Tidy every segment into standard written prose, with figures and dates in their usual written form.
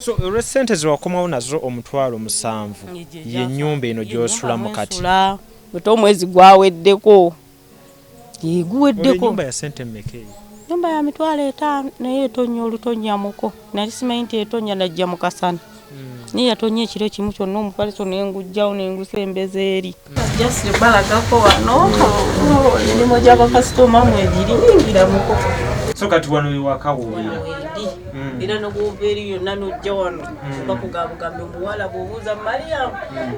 So olw'essente ze wakomawo nazo 70,000, y'ennyumba eno gy'osulamu kati? Ate omwezi gwaweddeko, guweddeko. Ennyumba ya ssente mmeka eyo? Nyumba ya 50,000, naye etonya olutonyamuko. Nali simanyi nti etonya, najja mu kasana, naye yatonya ekiro kimu kyonna, omufaliso nengugjawo nengusembeza eri. Just balagako wano emirimu gy'abakasitoma mwegiri, yingiramuko. So kati wano wewaka wobeera? Wendi. Era nogwova eri yonna nojja wano, bakugambugambi omuwala bw'obuuza Mariam,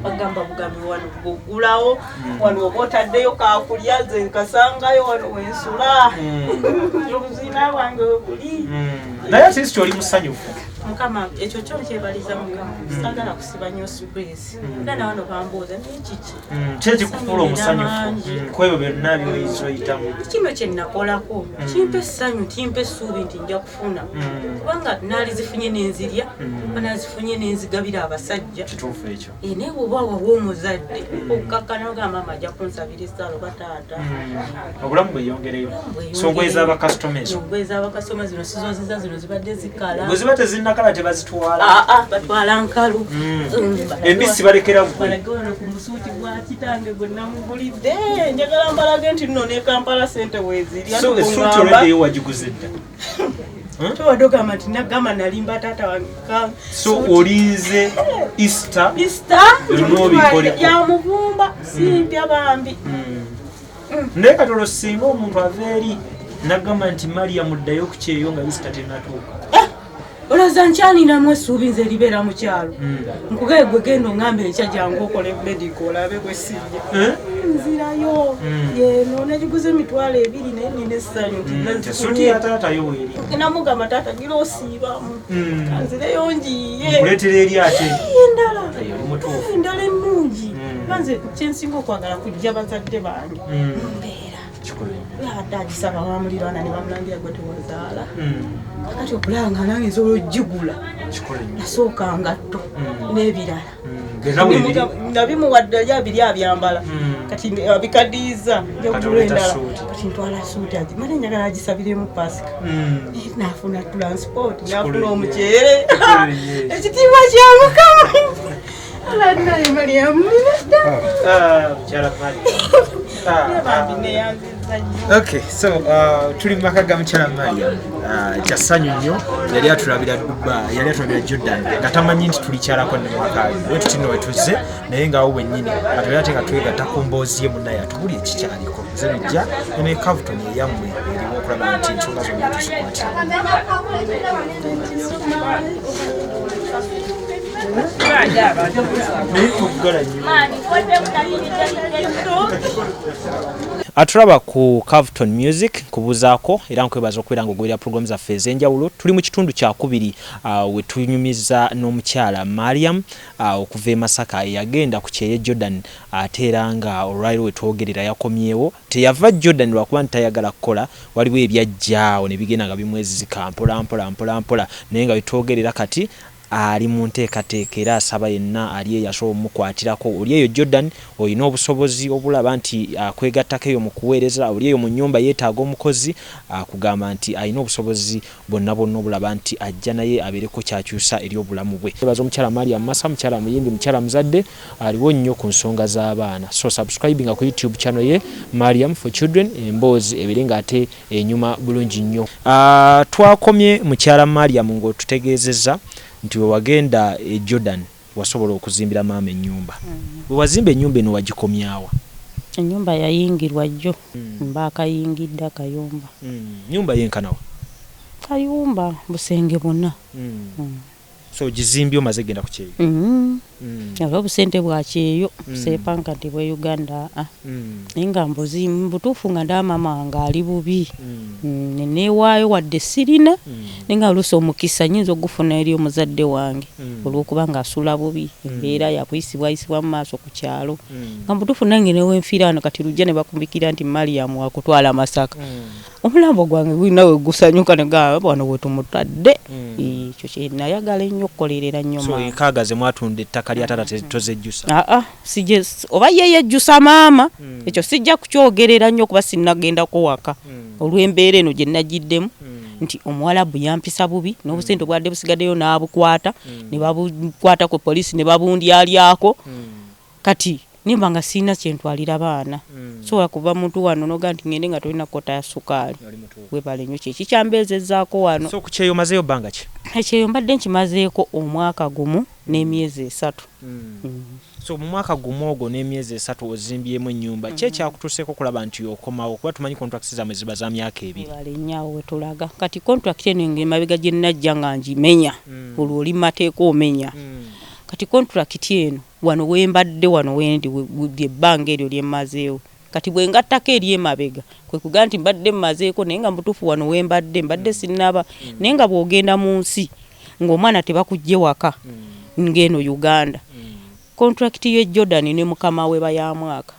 bagamba bugambi wano gwoggulawo wano, oba otaddeyo kakulya, ze nkasangayo wano wensula, obuzina bwange webuli. Naye at least oli musanyufu. Mukama, ekyo kyo nkyebaliza Mukama. Sagala kusiba nnyo space, era nawano bambuuza naye kiki? Ki ekikufuula omusanyufu ku ebyo byonna byoyinza oyitamu? Kino kye nakolako kimpa essanyu, kimpa essuubi nti nja kufuna, kubanga naalizifunye n'enzirya, nazifunye n'enzigabira abasajja. Kituufu ekyo. Naye bw'oba wawa omuzadde, okkakkana ogamba, "Maama ajja kunsabira essaala," oba taata. Obulamu bweyongereyo. So ngoye z'abakasitoma ezo? Engoye z'abakasitoma zino sizoziza, zino zibadde zikala. Bwe ziba tezinnakala tebazitwala? Aa, batwala nkalu. Embisi balekera gwe? Balage wano ku musuuti gwa kitange gwe namugulidde. Njagala mbalage nti nno ne Kampala sente weeziri. So esuuti olweddeyo wagiguze dda? Tobadde ogamba nti nagamba nalimba taata wange. So olinze Easter? Easter. N'obikoliko. Yamubumba, simpya bambi. Naye kati olwo singa omuntu ava eri nagamba nti Maria muddayo ku kyeyo nga Easter tenatuuka? Olowooza nkyalinamu essuubi nze eribeera mu kyalo? Nkugaye gwe, genda oŋŋambe enkya jangu okole medical, olabe bwe sijja. Eh? Nzirayo. Yeno nagiguza 20,000, naye nina essanyu nti Esuuti ya taata yo weeri? Namugamba, "Taata, gira osiibamu, kanzireyo njiye." Nkuleetera eri ate? Endala. Eyo oli mutuufu. Endala ennungi. Kuba nze kyensinga okwagala kujja bazadde bange mbeera. Kikulu nnyo. Abadde agisaba wamulirwana ne bamulangira, "Gwe tewazaala." Kakati okulaba nga nange nsobola ogigula. Kikulu nnyo. Nasooka ngatto n'ebirala. Byonna weebiri. Nabimuwadde ali abiri abyambala. Kati abikaddiyiza. Kati Njagula oleeta endala. suuti. Kati ntwala suuti, agimale, njagala agisabiremu Pasika. Nafuna transport, nafuna nnyo. omuceere. Kikulu nnyo. Ekitiibwa kya Mukama. Alanaye Mariamu. Ah, mukyala Maria. Ah, Bambi, ah. neyanziza nnyo. Okay, so tuli mu maka ga mukyala Mariam. Kya ssanyu nnyo. Yali atulabira Dubai, yali atulabira Jordan nga tamanyi nti tulikyalako ne maka ge. Bwe tuti nno wetuzze naye ngaawo bwennyini atubeera, ate nga twegatta ku mboozi ye munnaye atubuli ekikyaliko. Nze bijja ne Cavton eyammwe eriwo okulaba nti ensonga zonna tuzikwatira. Naye tuggala nnyo. Atulaba ku Cavton Music, nkubuuzaako era nkwebaza okubeera nga ogoberera programu zaffe ez'enjawulo. Tuli mu kitundu kyakubiri, we tunyumiza n'omukyala Mariam, okuva e Masaka, eyagenda ku kyeyo Jordan, ate era nga olwaliro we twogerera yakomyewo. Teyava Jordan lwakuba nti tayagala kukola, waliwo ebyajjaawo ne bigenda nga bimwezizika mpola mpola mpola mpola, naye nga wetwogerera kati ali mu nteekateeka, era asaba yenna ali eyo asobola omukwatirako. Oli eyo Jordan olina obusobozi obulaba nti akwegattako eyo mu kuweereza, oli eyo mu nnyumba yeetaaga omukozi, akugamba nti alina obusobozi bwonna bwonna obulaba nti ajja naye abeereko kyakyusa eri obulamu bwe. Ebaza omukyala Mariam Masa, mukyala muyimbi, mukyala muzadde, aliwo nnyo ku nsonga z'abaana. So subscribinga ku YouTube channel ye Mariam for Children, emboozi ebeere ng'ate enyuma bulungi nnyo. Twakomye mukyala Mariam ng'otutegeezezza nti we wagenda e Jordan wasobola okuzimbira maama ennyumba. Bwe wazimba ennyumba eno wagikomyawa? Ennyumba yayingirwa jjo, mba akayingidde akayumba. Nyumba yenkanawa? Kayumba busenge buna. So gizimbye omaze genda ku kyeyo? Era obusente bwa kyeyo seepanka nti bwe Uganda, aa. Naye nga mbuzi mu butuufu nga ndaba maama wange ali bubi, neneewaayo wadde sirina, naye nga oluusi omukisa nyinza okugufuna eri omuzadde wange olw'okuba nga asula bubi, embeera yakuyisibwayisibwa mu maaso ku kyalo, nga mu butuufu nange newenfiira wano kati lujja ne bakumbikira nti Mariam wakutwala Masaka, omulambo gwange gulina we gusanyuka ne gamba wano we tumutadde. Ekyo kye nayagala ennyo okukolerera nnyo So maama. Enkaaga ze mwatunda ettaka lya taata tozejjusa? Aa, sije oba ye yejjusa maama, ekyo sijja kukyogerera nnyo kuba sinnagendako waka olw'embeera eno gye nagiddemu. Nti Omuwalabu yampisa bubi, n'obusente obwadde busigaddeyo n'abukwata, ne babukwata ku poliisi ne babundyalyako. Kati nimba nga sirina kyentwalira baana, sobola kuva muntu wano noga nti ngende nga tolina kota ya sukaali. Webale nnyo, kyeki kyambeezezzaako wano. So ku kyeyo omazeeyo bbanga ki? Ekyeyo mbadde nkimazeeko omwaka 1 n'emyezi 3. So mu mwaka 1 ogwo n'emyezi 3 ozimbyemu ennyumba. Ki ekyakutuuseeko okulaba nti okomawo? Kuba tumanyi contracts zammwe ziba za myaka 2. Webale nnyo, awo wetulaga. Kati contract eno ng'emabega gye najja nga ngimenya, olwo oli mateeka omenya. Kati contract eno wano wembadde, wano wendi ebbanga eryo lye mmazeewo. Kati bwe ngattako eri emabega kwe kugamba nti mbadde mmazeeko, naye nga mutuufu wano wembadde mbadde sinnaba. Naye nga bw'ogenda mu nsi ng'omwana tebakuggye waka ng'eno Uganda, contract ye Jordan ne mukama we ba mwaka,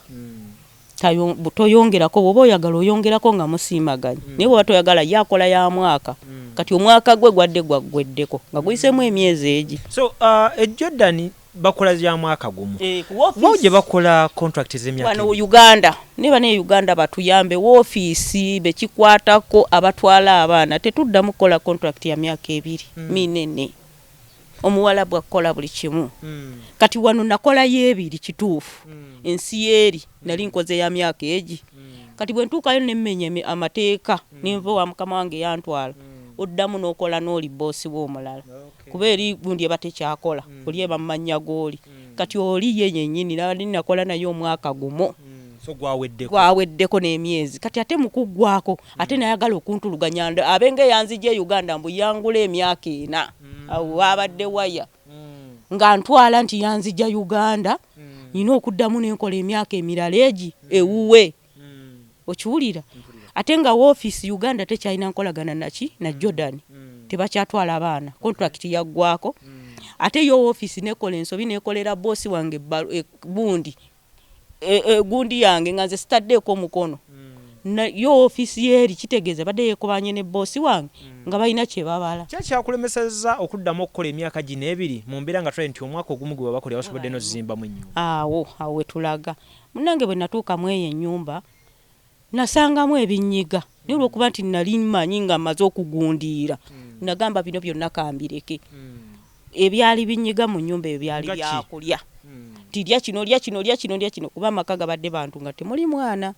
toyongerako. Bw'oba oyagala oyongerako nga musiimaganye, naye bw'oba toyagala ye akola ya mwaka. Kati omwaka gwe gwadde gwaggweddeko nga guyiseemu emyezi egi. So e Jordan bakola ya mwaka 1, bo gye bakola contract z'emyaka wano Uganda ne bane Uganda batuyambe, woofiisi bekikwatako abatwala abaana, tetuddamu kukola contract ya myaka 2 minene. Omuwalabu akola buli kimu. Kati wano nakolayo 2 kituufu, ensi yeeri nali nkoze ya myaka egi. Kati bwe ntuukayo nemmenya amateeka nenva wa mukama wange yantwala, oddamu n'okola n'oli boosi w'omulala, kuba eri gundi eba tekyakola, oli eba mumanya g'oli. Kati oli ye yennyini nali nakola naye omwaka 1. So gwaweddeko. Gwaweddeko n'emyezi. Kati ate mu kuggwako ate nayagala okuntuluganya abenga eyanzija e Uganda mbu yangula emyaka 4. Awo waabadde waya nga ntwala nti yanzija Uganda, nina okuddamu nenkola emyaka emirala egi ewuwe. Okiwulira? Ate nga woofiisi Uganda tekyalina nkolagana naki na Jordan, tebakyatwala abaana, contract yaggwako. Ate yo woofiisi nekola ensobi nekolera boosi wange gundi gundi yange nga nze sitaddeeko omukono. Yo woofiisi yeeri kitegeeza badde yeekobanye ne boosi wange nga balina kye babala. Ki ekyakulemesezza okuddamu okukola emyaka gino 2 mu mbeera nga tulabye nti omwaka ogumu gwe babakolera basobodde n'ozizimbamu ennyumba? Awo awo wetulaga. Munnange bwe natuuka mu eyo ennyumba nasangamu ebinyiga, naye olw'okuba nti nali mmanyi nga mmaze okugundiira, nagamba bino byonna kambireke. Ebyali binyiga mu nnyumba ebyo byali byakulya, nti lya kino, lya kino, lya kino, lya kino, kuba amaka gabadde bantu nga temuli mwana.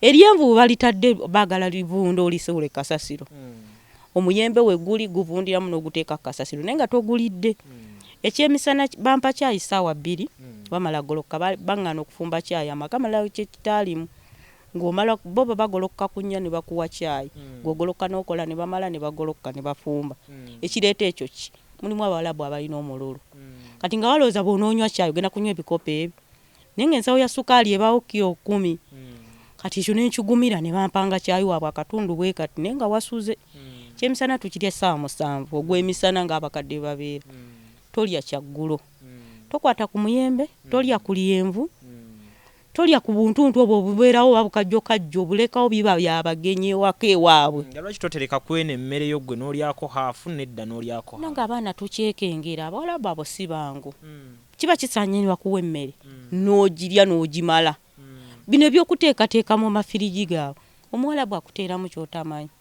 Eryenvu balitadde baagala livunda olisuule kasasiro, omuyembe we guli guvundiramu n'oguteeka kasasiro, naye nga togulidde. Ekyemisana bampa kyayi ssaawa 2, bamala goloka baŋŋaana okufumba kyayi, amaka malala kyekitaalimu. Ng'omala bo bagoloka ku 4 ne bakuwa kyayi, gw'ogoloka n'okola ne bamala ne bagoloka ne bafumba. Ekireeta ekyo ki? Mulimu Abawalabu abalina omululu. Kati nga balowooza bw'onoonywa kyayi ogenda kunywa ebikopo ebyo, naye ng'ensawo ya sukaali ebaawo kiro 10. Kati ekyo ne nkigumira ne bampanga kyayi waabwe akatundu bwe kati, naye nga wasuze. Kyemisana tukirya ssaawa 7 ogw'emisana ng'abakadde babeera. Tolya kyaggulo, tokwata ku muyembe, tolya ku lyenvu, tolya ku buntuntu obwo obubeerawo oba bukajjo kajjo, obulekawo biba byabagenyi ewaka ewaabwe. Nga lwaki totereka kweno emmere yo ggwe n'olyako haafu nedda n'olyako haafu? Nange abaana tukyekengera, Abawalabu abo si bangu. Kiba kisaanye ne bakuwa emmere n'ogirya n'ogimala. Bino ebyokuteekateeka mu mafirigi gaabwe, Omuwalabu akuteeramu ky'otamanyi.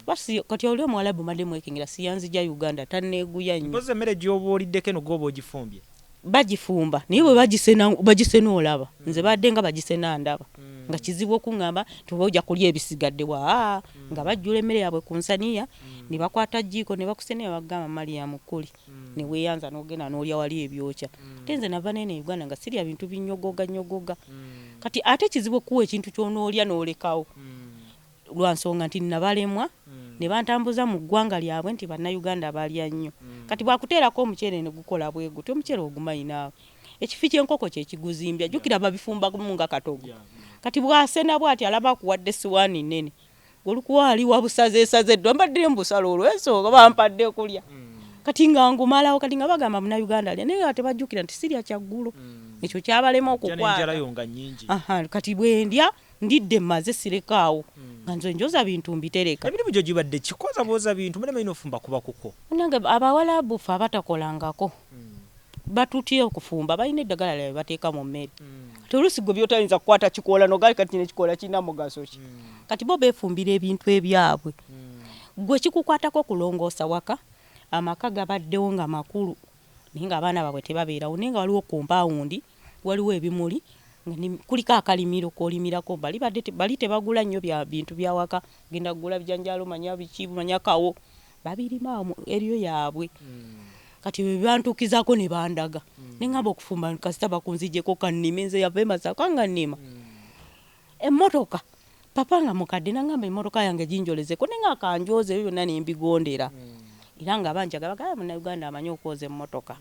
Basi kati oli Omuwalabu mbadde mwekengera, siyanzija Uganda tanneeguya nnyo. Mpozi emmere gy'oba oliddeko eno gw'oba ogifumbye? Bagifumba naye bwe bagisena olaba, nze badde nga bagisena ndaba nga kizibu okuŋŋamba nti oba ojja kulya ebisigadde wa, nga bajjula emmere yaabwe ku nsaniya ne bakwata jjiiko ne bakusenera bagamba Mariam kuli, ne weeyanza n'ogenda n'olya wali ebyokya. Ate nze nava nene Uganda nga sirya bintu binyogoga nyogoga. Kati ate kizibu okuwa ekintu ky'onoolya n'olekawo lwa nsonga nti nabalemwa ne bantambuza mu ggwanga lyabwe nti Bannayuganda balya nnyo. Kati bw'akuteerako omuceere ne gukola bwe gutyo, omuceere ogumanyi naawe. Ekifi ky'enkoko kye kiguzimbya, jjukira babifumbamu nga katogo. Kati bw'asena bw'ati alaba akuwadde essiwaani nnene, olukuwa ali wabusazeesazeddwa, mbadde mbusala olw'ensonga bampadde kulya. Kati nga ngumalawo, kati nga bagamba Munnayuganda alya, naye nga tebajjukira nti sirya kyaggulo. Ekyo kyabalema okukwata. Kati bwe ndya ndidde mmaze sirekaawo, nga nze njoza bintu mbitereka. Emirimu gyo gibadde kikoza bwoza bintu, mbadde manyi n'ofumba kuba kuko. Munnange Abawalabu ffe abatakolangako batutya okufumba, balina eddagala lyabwe bateeka mu mmere. Kati oluusi gwe by'otayinza kukwata kikoola n'ogaali kati kino ekikoola kirina mugaso ki? Kati bo beefumbira ebintu ebyabwe. Gwe kikukwatako kulongoosa waka. Amaka gabaddewo nga makulu, naye nga abaana baabwe tebabeerawo, naye nga waliwo kompaawundi, waliwo ebimuli, kuliko akalimiro k'olimirako. Bali badde bali tebagula nnyo bya bintu bya waka, genda kugula bijanjaalo, manya biki, manya kawo, babirima awo mu eriyo yaabwe. Kati bwe bantuukizaako ne bandaga, ne ŋŋamba okufumba kasita bakunzigyeko kannime, nze yava e Masaka nga nnima. Emmotoka papa nga mukadde n'aŋŋamba emmotoka yange ginjolezeko, ne nga kanjooze ebyo byonna ne mbigondera. Era nga banjaga bagamba Munnayuganda amanyi okwoza emmotoka.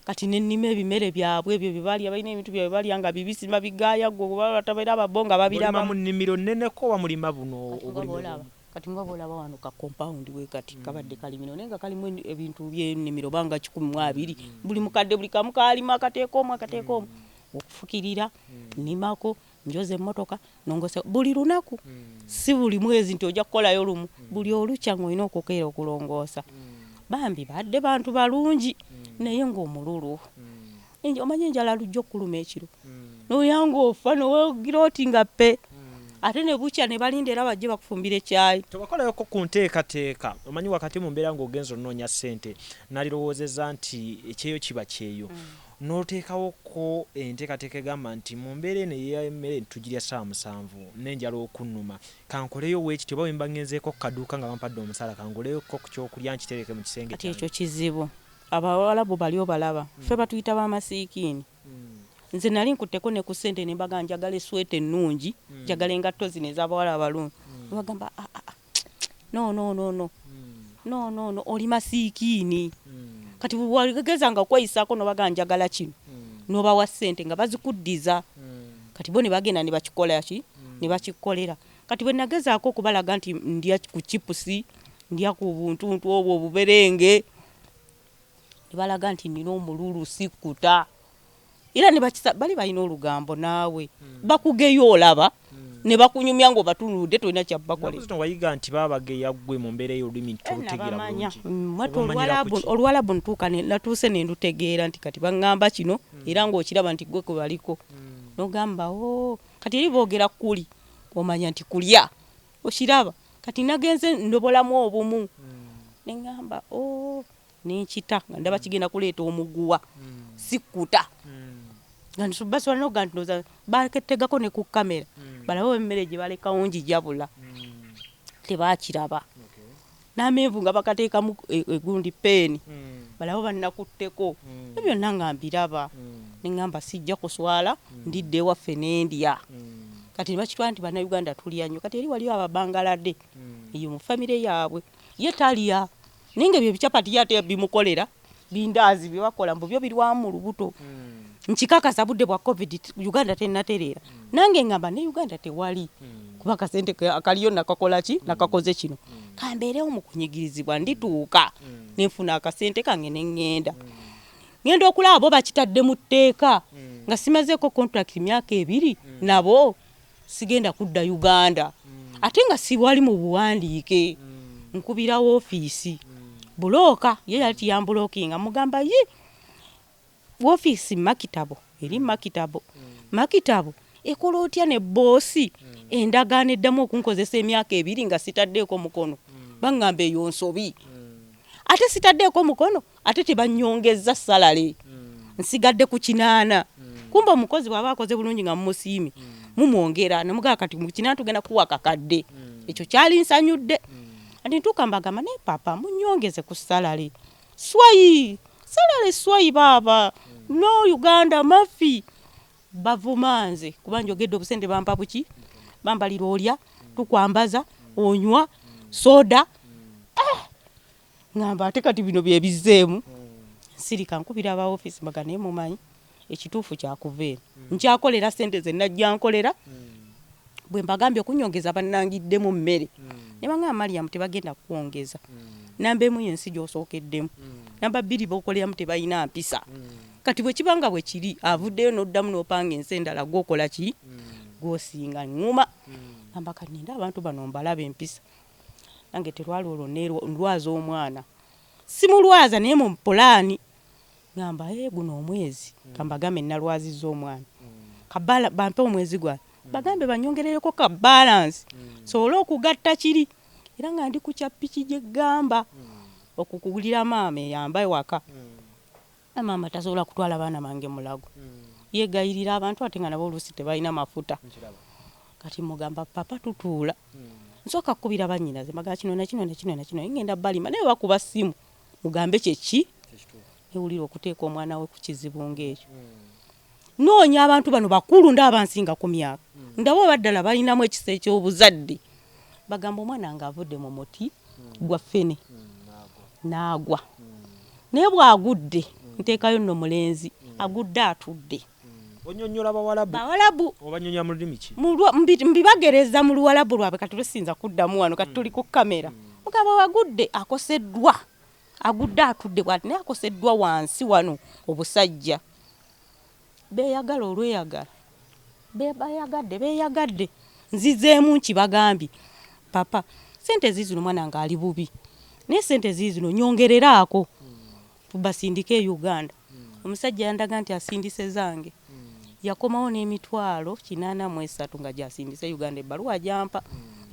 Kati ne nnima ebimere byabwe ebyo bye balya, balina ebintu byabwe balya nga bibisi babigaaya, ggwe bwe batabeera ababo nga babiraba. Mulima mu nnimiro nneneko oba mulima buno obulimi? Kati nga bw'olaba wano ka compound we kati kabadde kalimiro, naye nga kalimu ebintu by'ennimiro oba nga 120. Buli mukadde buli kamu kaalima akateeka omu akateeka omu. Okufukirira, nnimako, njoza emmotoka, nongosa buli lunaku. Si buli mwezi nti ojja kukolayo lumu. Buli olukya ng'olina okukeera okulongoosa. Bambi badde bantu balungi, naye ng'omululu. Omanyi enjala lujja okkuluma ekiro. N'oya ng'ofa n'ogira oti nga ppe. Ate ne bukya ne balinda era bajje bakufumbira ekyayi. Tewakolayoko ku nteekateeka, omanyi wakati mu mbeera ng'ogenze onoonya ssente, nalirowoozezza nti ekyeyo kiba kyeyo. N'oteekawoko enteekateeka egamba nti mu mbeera eno ey'emmere tugirya ssaawa 7 n'enjala okunnuma, kankoleyo weekiti oba bwe mba ngenzeeko ku kaduuka nga bampadde omusaala kanguleyoko ku kyokulya nkitereke mu kisenge Kati ekyo kizibu. Abawalabu bali obalaba, ffe batuyita bamasiikiini. Nze nali nkutteko ne ku ssente ne mbaga njagala esweta ennungi, njagala engatto zino ez'abawala abalungi. Ne bagamba no no no no. No no no, oli masiikiini. Kati bwe wagezanga okweyisaako n'obaga njagala kino, n'obawa ssente nga bazikuddiza. Kati bo ne bagenda ne bakikola ki? Ne bakikolera. Kati bwe nagezaako okubalaga nti ndya ku chipusi, ndya ku buntuntu obwo obuberenge, ne balaga nti nnina omululu sikkuta. Era ne bakisa, bali balina olugambo naawe. Bakugeya olaba, ne bakunyumya ng'obatunudde tolina kya bakolera. Ennaku zino wayiga nti baba bageya ggwe mu mbeera ey'olulimi tolutegeera bulungi. Mwattu Oluwalabu ntuuka ne natuuse ne ndutegeera nti kati baŋŋamba kino, era ng'okiraba nti ggwe kwe baliko. N'ogamba oo, kati eri boogera kuli, omanya nti kulya. Okiraba, kati nagenze ndobolamu obumu. Ne ŋŋamba oo, ne nkita nga ndaba kigenda kuleeta omuguwa. Sikkuta. Nga basobola n'okugamba nti ndowooza baketegako ne ku kamera. Balabe emmere gye balekawo ngijabula. Tebaakiraba. N'amenvu nga bakateekamu egundi peeni. Balabe bannakutteko. Ebyo byonna nga mbiraba. Ne ŋŋamba sijja kuswala, ndidde ewaffe ne ndya. Kati ne bakitwala nti Bannayuganda tulya nnyo. Kati eri waliyo Ababangalade eyo mu famire yaabwe. Ye talya. Naye ng'ebyo ebichapati ye ate bimukolera, bindaazi bye bakola mbu byo birwamu mu lubuto. Nkikakasa budde bwa COVID Uganda tennatereera. Nange ngamba ne Uganda tewali. Kuba akasente akaliyo nakakola ki? Nakakoze kino. Kambeerewo mu kunyigirizibwa ndituuka. Ne nfuna akasente kange ne ŋŋenda. Ŋŋenda okulaba bo bakitadde mu tteeka. Nga simazeeko contract myaka 2 nabo sigenda kudda Uganda. Ate nga siwali mu buwandiike. Nkubira woofiisi. Bulooka ye yali tiyambulookinga mugamba ye woofiisi Makitabo eri Makitabo. Makitabo ekola otya ne bboosi endagaano eddamu okunkozesa emyaka 2 nga sitaddeeko mukono. Baŋŋamba eyo nsobi. Ate sitaddeeko mukono ate tebannyongezza salale. Nsigadde ku 8. Kumbe omukozi bw'aba akoze bulungi nga mumusiimye, mumwongera ne mugamba kati mu 8 tugenda kuwa kakadde. Ekyo kyali nsanyudde. Ati ntuuka mbagamba naye papa munnyongeze ku salale. Swayi, salale swayi baaba. No Uganda mafi. Bavuma nze kuba njogedde obusente bampa buki? Bambalira olya, tukwambaza, onywa, soda. Ngamba ate kati bino bye bizzeemu. Nsirika nkubira aba ofiisi mbaga naye mumanyi ekituufu kyakuva eno. Nkyakolera ssente ze najja nkolera. Bwe mbagambye okunyongeza bannangiddemu mmere. Ne bangamba Mariam tebagenda kukwongeza. Namba 1 y'ensi gy'osookeddemu. Namba 2 b'okoleramu tebalina mpisa. Kati bwe kiba nga bwe kiri avuddeyo n'oddamu n'opanga ensi endala gw'okola ki? Gw'osinga ŋŋuma. Ngamba kati ninde abantu bano mbalaba empisa. Nange terwali olwo ndwaza omwana. Simulwaza naye mu pulaani. Ngamba guno omwezi kambagambe nalwazizza omwana. Kabala bampe omwezi gwange. Bagambe banyongerereko ka balance. Sobole okugatta kiri. Era nga ndi ku kya piki gye ggamba okukugulira maama eyamba ewaka. Maama tasobola kutwala baana bange Mulago, yeegayirira abantu ate nga nabo oluusi tebalina mafuta. Kati mugamba, papa tutuula, nsooka kukubira bannyinaze, mbagamba kino nakino nakino nakino, ngenda balima, naye bakuba ssimu mugambe kyeki newulira okuteeka omwana we ku kizibu ng'ekyo. Noonya abantu bano bakulu, ndaba bansinga ku myaka, ndaba oba ddala balinamu ekisa eky'obuzadde, bagamba omwana nga avudde mu muti gwa ffene n'agwa, naye bw'agudde nteekayo nno mulenzi agudde atudde. Onyonyola Bawalabu? Bawalabu. Obanyonyola mu lulimi ki? Mbibagereza mu Luwalabu lwabwe. Kati lusinza kuddamu wano, kati tuli ku kamera. Mugamba wagudde akoseddwa, agudde atudde bwati, naye akoseddwa wansi wano. Obusajja beeyagala olweyagala, beyagadde beeyagadde. Nzizeemu nkibagambye, papa sente ziizino, omwana nga ali bubi, naye sente ziizino nyongereraako basindike e Uganda. Omusajja yandaga nti asindise zange, yakomawo n'emitwalo 83 nga gyasindise Uganda, ebbaluwa gyampa.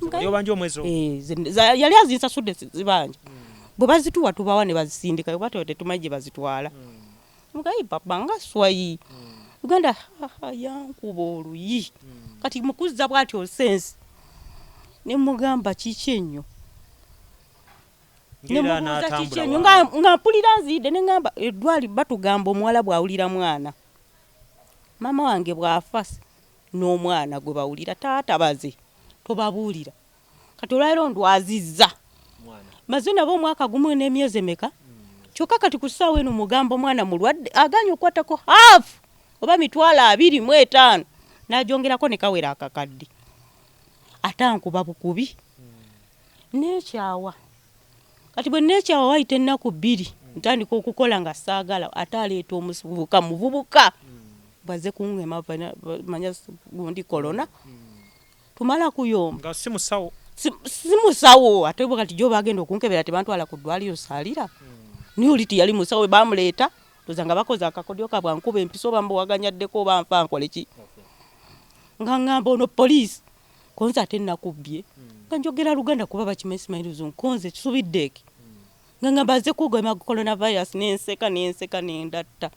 Obanja omwezi ogwo? Eh, yali azinsasudde, zibanja bwe bazituwa tubawa ne bazisindika, oba tetumanyi gye bazitwala. Mugayi papa nga swayi Uganda yankuba oluyi. Kati mukuzza bw'atyo sense, ne mugamba kiki ennyo, Ng'era nemubuuza kiki n'atambula ennyo, nga mpulira nziyidde, ne ŋŋamba eddwali batugamba omuwala bw'awulira mwana, maama wange bw'afa n'omwana gwe bawulira taata baze tobabuulira. Kati olwaliro ndwazizza mwana. Maze nabo omwaka gumu n'emyezi emeka kyokka. Kati ku ssaawa eno mugamba omwana mulwadde, aganye okukwatako half oba 25,000 n'agyongerako ne kawera akakadde, ate ankuba bukubi neekyawa. Kati bwe neekyawa, wayita ennaku 2 ntandika okukola nga saagala, ate aleeta omuvubuka, muvubuka baze kuŋŋema manya gundi korona, tumala kuyomba. Nga si musawo? Si musawo, ate bwe kati gyo bagenda okunkebera tebantwala ku ddwaliro saalira, naye oli teyali musawo we bamuleeta, toza nga bakoze akakodyo kabwe, ankuba empiso oba mbuwaganyaddeko oba nfa nkole ki, nga ŋŋamba ono poliisi konze ate nakubbye, nga njogera Luganda kuba bakimanyi simanyi Luzungu, konze kisubidde eki, nga ŋŋamba aze kugema coronavirus, nenseka nenseka nendatta,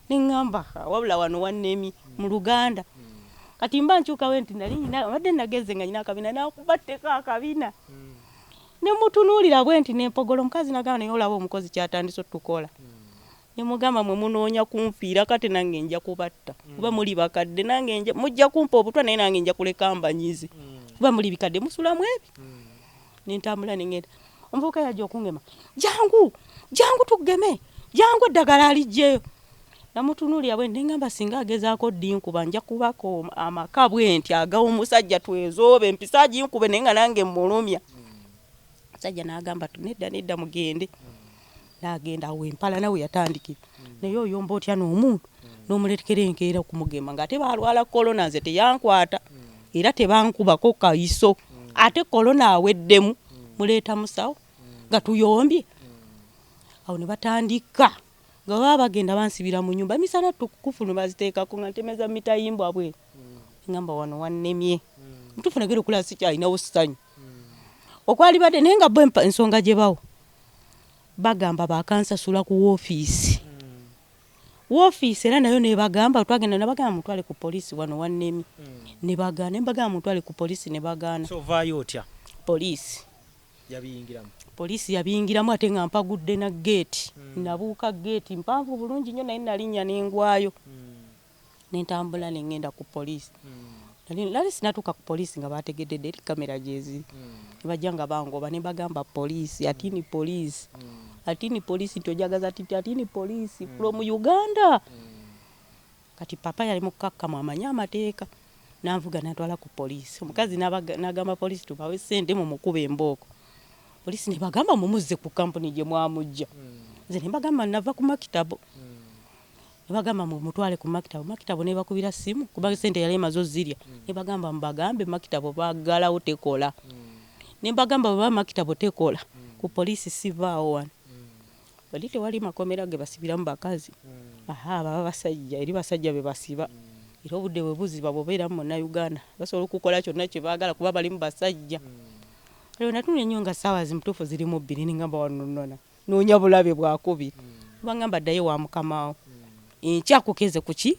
neŋŋamba "Ha, wabula wano wannemye mu Luganda." Kati mba nkyukawe nti nali nyina abadde nageze nga nyina akabina, nakubatteko akabina ne mutunuulira bwe nti nempogolo. Omukazi nagamba, naye olaba omukozi kyatandise otukola. Ne mugamba, mwe munoonya kunfiira, kati nange nja kubatta kuba muli bakadde, nange mujja kumpa obutwa, naye nange nja kuleka mbanyize kuba muli bikadde musulamu ebi. Nentambula nengenda, omuvubuka yajja okungema, jangu jangu tugeme, jangu eddagala alijjeyo. Namutunuulira bwe nengamba singa agezaako ddinkuba nja kubako amaka bwe nti agawa omusajja twezoobe empisa aginkube, naye nga nange mmulumya. Omusajja n'agamba nedda nedda mugende. N'agenda awo empalana we yatandikira, naye oyomba otya n'omuntu n'omuletekera enkeera okumugema ng'ate baalwala korona, nze teyankwata era tebankubako kayiso, ate korona aweddemu muleeta musawo nga tuyombye. Awo ne batandika nga baba bagenda bansibira mu nyumba emisana tukufu ne baziteekako nga ntemeza mitayimbwa bwe ngamba wano wannemye mutuufu, nagenda okulaba sikyalinawo ssanyu okwalibadde, naye nga bo ensonga gye bawo bagamba bakansasula ku woofiisi, woofiisi era nayo nebagamba twagenda, nabagamba mutwale ku poliisi wano wannemye, ne bagaana, ne mbagamba mutwale ku poliisi ne bagaana. So ovaayo otya? Poliisi. Yabiyingiramu? Poliisi yabiyingiramu, ate nga mpagudde na geeti, nabuuka geeti mpanvu bulungi nnyo, naye nalinnya nengwayo nentambula nengenda ku poliisi. Nali sinatuuka ku poliisi nga bategedde eri kamera gyeziri, ne bajja nga bangoba, ne bagamba poliisi atini, poliisi atini, poliisi nti ojagaza titi atini poliisi from Uganda. Kati papa yali mukakkamu amanyi amateeka, nanvuga nantwala ku poliisi. Omukazi n'agamba poliisi, tubawe sente mumukuba embooko. Poliisi ne bagamba mumuzze ku kampuni gye mwamujja. Nze ne mbagamba nava ku makitabo, ne bagamba mumutwale ku makitabo. Makitabo nebakubira simu kuba sente yali emaze ozirya, ne bagamba mubagambe makitabo baggalawo tekola. Ne mbagamba bweba makitabo tekola ku poliisi sivaawo wano, wali tewali makomera ge basibiramu bakazi, aha baba basajja, eri basajja be basiba, era obudde bwe buziba bw'obeera mu Munnayuganda basobola okukola kyonna kye baagala kuba balimu basajja. Kale natunula ennyo nga ssaawa zimutuufu ziri mu 2, nengamba wano nona noonya bulabe bwakubiri. Bangamba ddayo wa mukamawo, enkya kukeze kuki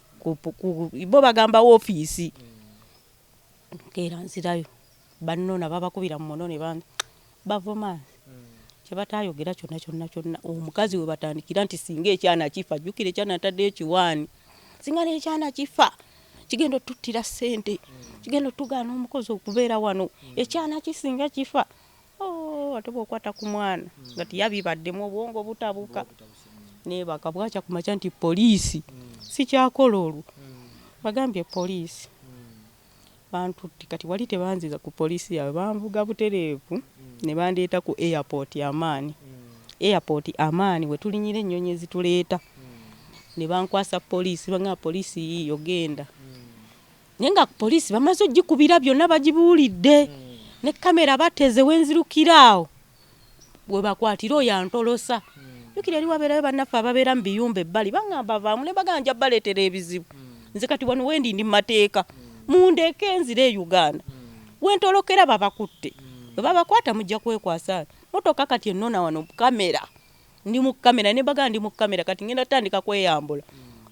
bo bagamba woofiisi. Nkeera nzirayo, bannona babakubira mu muno ne bavuma kyebatayogera kyonna kyonna kyonna. Omukazi we batandikira nti singa ekyana kifa, jjukira ekyana ntaddeyo kiwaani, singa n'ekyana kifa kigenda otuttira ssente, kigenda otugaana omukozi okubeera wano, ekyana kisinga kifa. Ate bw'okwata ku mwana nga tiyabibaddemu obwongo butabuka. Neebaka bwakya ku makya nti poliisi sikyakola olwo. Bagambye poliisi bantutte, kati wali tebanziza ku poliisi yaabwe, banvuga butereevu ne bandeeta ku airport Amaani. Airport Amaani we tulinyira ennyonyi ezituleeta, ne bankwasa poliisi, bangamba poliisi yiiyo genda. Naye nga poliisi bamaze ogikubira byonna bagibuulidde, ne kamera bateze wenzirukira awo we bakwatira oyo antolosa. Jjukira eri wabeerayo bannaffe ababeera mu biyumba ebbali, bangamba vaamu, ne bagamba nja baleetera ebizibu. Nze kati wano wendi ndi mu mateeka, mundeeke nzire e Uganda. Wentolokera babakutte, bwe babakwata mujja kwekwasa. Motoka kati ennona wano kamera, ndi mu kamera, ne bagamba ndi mu kamera, kati ngenda tandika kweyambula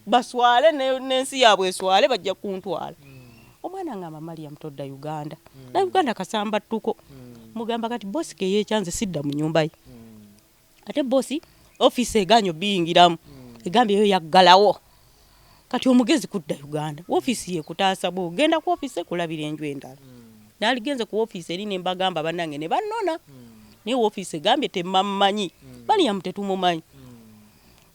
baswale n'ensi yaabwe eswale, bajja kuntwala. Omwana ngamba Mariam todda Uganda, na Uganda kasamba ttuko. Mugamba kati bosi keyeekyanze sidda mu nnyumba ye, ate bosi ofiisi egaanye obiyingiramu, egambye eyo yaggalawo. Kati omugezi kudda Uganda, ofiisi yekutaasa, bw'ogenda ku ofiisi ekulabira enju endala. Naaligenze ku ofiisi eri ne mbagamba bannange ne bannona, naye ofiisi egambye temammanyi, Mariam tetumumanyi.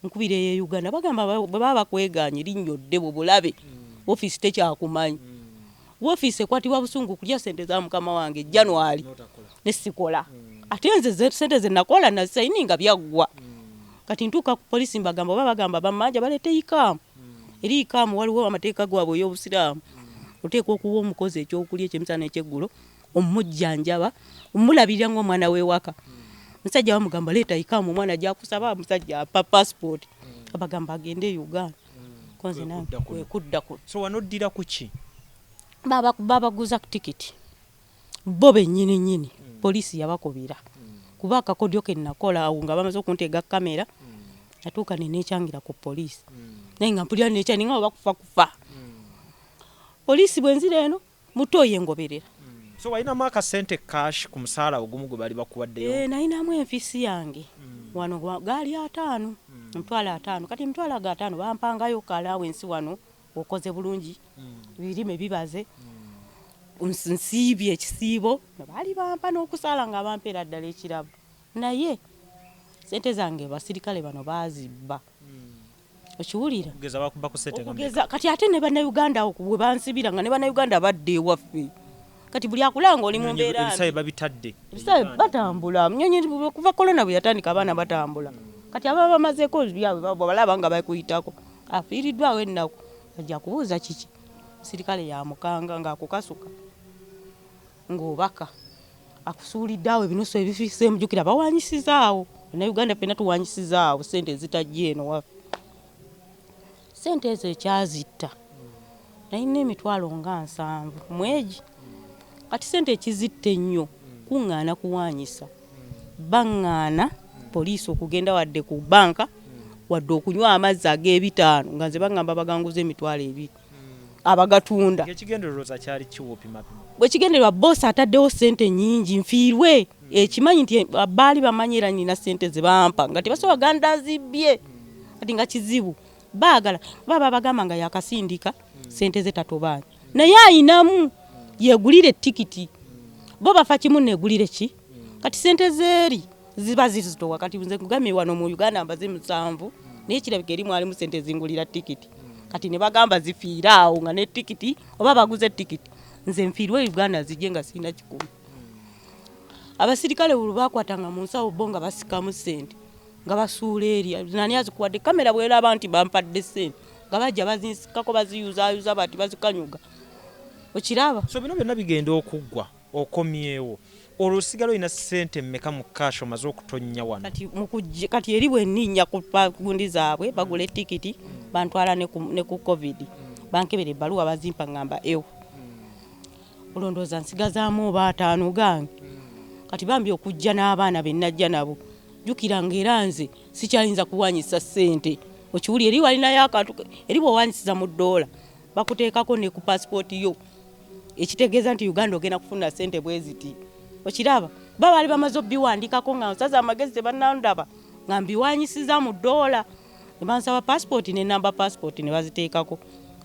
Nkubira eyo Uganda, bagamba bwe baba bakwegaanye linnyodde bwe bulabe, ofiisi tekyakumanyi. Ofiisi ekwatibwa busungu kulya ssente za mukama wange January ne sikola. Ate nze ssente ze nakola nasayininga byaggwa. Kati ntuuka ku poliisi mbagamba oba bagamba bammanja baleete ikaamu. Eri ikaamu waliwo amateeka gaabwe ey'Obusiraamu. Oteekwa okuwa omukozi ekyokulya ekyemisana n'ekyeggulo, omujjanjaba, omulabirira ng'omwana w'ewaka. Musajja bamugamba leeta ikaamu omwana gy'akusaba, musajja apa passport. Abagamba agende e Uganda. Konze nange kwe kudda kuno. So wano oddira ku ki? Babaguza tikiti. Bo bennyini nnyini poliisi yabakubira. Kuba akakodyo ke nakola awo nga bamaze okunteega kamera, natuuka ne neekyangira ku poliisi. Naye nga mpulira neekyangira nga bakufa kufa. Poliisi bwe nzira eno muto ye ngoberera. So walinamu akasente cash ku musaala ogumu gwe bali bakuwaddeyo? Nalinamu enfiisi yange wano gaali 5, 50,000. Kati 50,000 bampangayo kalawensi wano okoze bulungi, ebirime bibaze, nsiibye ekisiibo, baali bampa n'okusaala nga bampeera ddala ekirabo. Naye ssente zange abasirikale bano baazibba. Okiwulira? Okugeza bakuba ku ssente nga Okugeza kati ate ne Bannayuganda awo bwe bansibira nga ne Bannayuganda badda ewaffe. Kati buli akulanga oli mu mbeera ebisawe babitadde. Ebisawe batambula. Nnyonyi kuva korona bwe yatandika abaana batambula. Kati ababa bamazeeko byabwe balaba nga bakuyitako. Afiiriddwawo ennaku. Ajja kubuuza kiki? Musirikale yamukanga ng'akukasuka ng'obaka. Akusuulidde awo ebinusu ebifiise, mujjukira bawanyisizaawo. Bannayuganda ffenna tuwanyisizaawo ssente ezitajja eno waffe. Ssente ezo ekyazitta nalina 70,000 mwegi. Kati ssente ekizitta ennyo kuŋŋaana kuwanyisa. Baŋŋaana poliisi okugenda wadde ku bbanka wadde okunywa amazzi ag'ebitaano nga nze baŋŋamba baganguza 20,000 abagatunda. Ekigendererwa kyali kiwopimapima. Bwe kigendererwa boosi ataddewo ssente nnyingi nfiirwe. Ekimanyi nti baali bamanyi era nina ssente ze bampa nga tebasobola ganda zibbye. Kati nga kizibu baagala baba bagamba nga yakasindika ssente ze tatobaanya. Naye ayinamu yeegulire tikiti. Bo bafa kimu neegulire ki? Kati ssente zeeri ziba zizitowa. Kati nze nkugambye wano mu Uganda mbaze 7, naye kirabika eri mwalimu ssente ezingulira tikiti. Kati ne bagamba zifiire awo nga ne tikiti oba baguze tikiti. Nze nfiirwe Uganda zijje nga sirina kikumi. Abasirikale bwe baakwatanga mu nsawo bo nga basikamu ssente nga basuula eri. Nani azikuwadde? Kamera bw'eraba nti bampadde ssente nga bajja bazinsikako baziyuzaayuza bati bazikanyuga. Okiraba? So bino byonna bigenda okuggwa okomyewo. Olwo osigala olina ssente mmeka mu cash omaze okutonnya wano? Kati eri bwe nninnya ku gundi zaabwe bagula etikiti bantwala ne ku COVID. Bankebera ebbaluwa bazimpa ngamba ewo. Olwo ndowooza nsigazaamu oba 5 gange. Kati bambi okujja n'abaana be najja nabo, jjukira nga era nze sikyayinza kuwanyisa ssente. Okiwuli eri walinayo akantu eri bw'owanyisiza mu ddoola bakuteekako ne ku pasipooti yo, ekitegeeza nti Uganda ogenda kufuna ssente bwe ziti. Okiraba, ba baali bamaze obiwandikako nga nsaza amagezi tebannandaba nga mbiwanyisiza mu ddoola, ne bansaba pasipooti ne namba pasipooti ne baziteekako.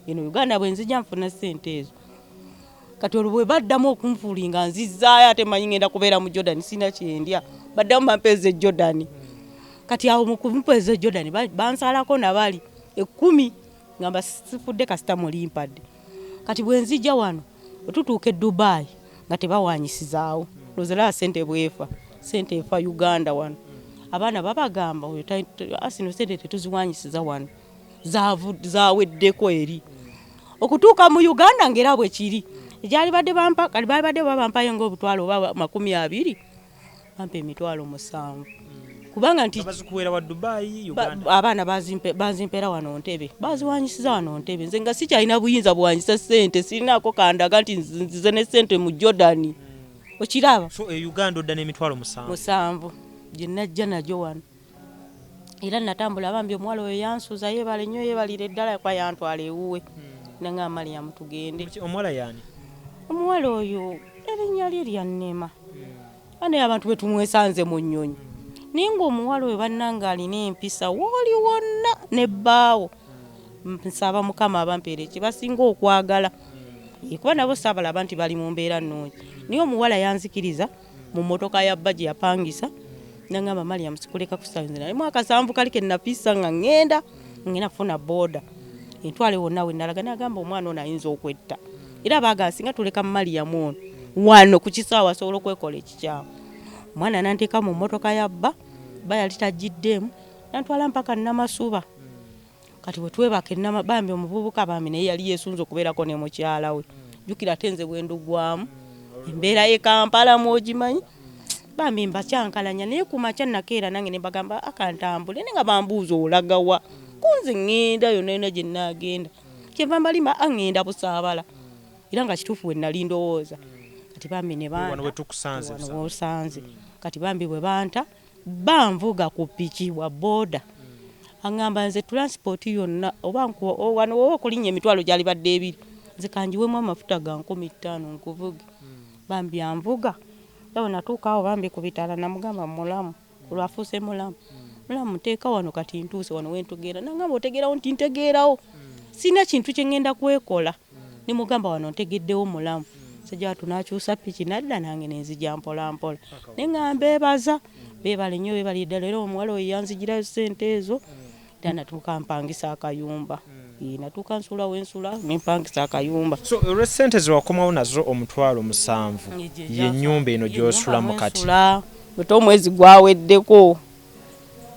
Eno Uganda bwe nzija nfuna ssente ezo. Kati olwo bwe baddamu okunfuuli nga nzizzaayo, ate manyi ngenda kubeera mu Jordan, sirina kyendya, baddamu bampeeza e Jordan. Kati awo mu kumpeeza e Jordan bansalako nabali 10, ngamba sifudde kasita mulimpadde. Kati bwe nzija wano wetutuuka e Dubai nga tebawanyisizaawo, ndowooza laba ssente bwefa, ssente efa Uganda wano. Abaana babagamba oyo asino ssente tetuziwanyisiza wano, zaweddeko eri. Okutuuka mu Uganda ng'era bwe kiri, egyali badde bampa, kati baali badde babampayo ng'obutwalo oba 20, bampa 70,000. Kubanga nti bazikuweera wa Dubai, Uganda. Abaana bazimpeera wano Ntebe, baziwanyisiza wano Ntebe. Nze nga sikyalina buyinza buwanyisa ssente, sirinaako kandaga nti nzize ne ssente mu Jordan. Okiraba? So e Uganda odda n'70,000. 7 gye najja nagyo wano. Era natambula bambi omuwala oyo yansuza, yeebale nnyo, yeebalire ddala kwa yantwala ewuwe. Nangamba Mariam tugende. Omuwala yaani? Omuwala oyo erinnya lye lyannema. Naye abantu bwe tumwesanze mu nnyonyi. Naye ng'omuwala oyo bannange alina empisa wooli wonna ne bbaawo. Nsaba Mukama abampeere kye basinga okwagala. Kuba nabo saabalaba nti bali mu mbeera nnungi. Naye omuwala yanzikiriza mu mmotoka ya bba gye yapangisa. Nangamba Mariam sikuleka kusanzira. Naye mwaka 7 kali ke napisa nga ŋŋenda kufuna booda. Entwale wonna we nalaga n'agamba omwana ono ayinza okwetta. Era baagala singa tuleka Mariam ono wano ku kisaawe asobola okwekola ekikyamu. Omwana n'anteeka mu mmotoka ya bba, bba yali tagiddeemu, n'antwala mpaka Namasuba. Kati bwe twebaka bambi omuvubuka bambi naye yali yeesunze okubeerako ne mukyala we. Jjukira ate nze bwe ndugwamu, embeera y'e Kampala mw'ogimanyi. Bambi mbakyankalanya naye ku makya nakeera nange ne mbagamba akantambule, naye nga bambuuza olaga wa? Ku nze ŋŋenda yonna yonna gye nnaagenda. Kyenva mbalima ŋŋenda Busaabala. Era nga kituufu bwe nali ndowooza. Kati bambi ne banta. Wano we tukusanze. Wano w'osanze. Kati bambi bwe banta, banvuga ku piki bwa booda. Aŋŋamba nze transport yonna oba wano woba okulinnya emitwalo gyalibadde 2, nze kangiwemu amafuta ga 5,000 nkuvuge. Bambi anvuga. Era bwe natuuka awo bambi ku bitaala namugamba mulamu, olwafuuse mulamu. Mulamu nteeka wano kati ntuuse wano we ntegeera. Nangamba otegeerawo nti ntegeerawo. Sirina kintu kye ŋŋenda kwekola. Ne mugamba wano ntegeddewo mulamu. Musajja wattu n'akyusa piki n'adda nange ne nzija mpola mpola. Naye nga mbeebaza, beebale nnyo beebalire ddala era omuwala oyo yanzigirayo ssente ezo. Era natuuka mpangisa akayumba. Natuuka nsula we nsula ne mpangisa akayumba. So olw'essente ze wakomawo nazo 70,000 y'ennyumba eno gy'osulamu kati. Ate omwezi gwaweddeko.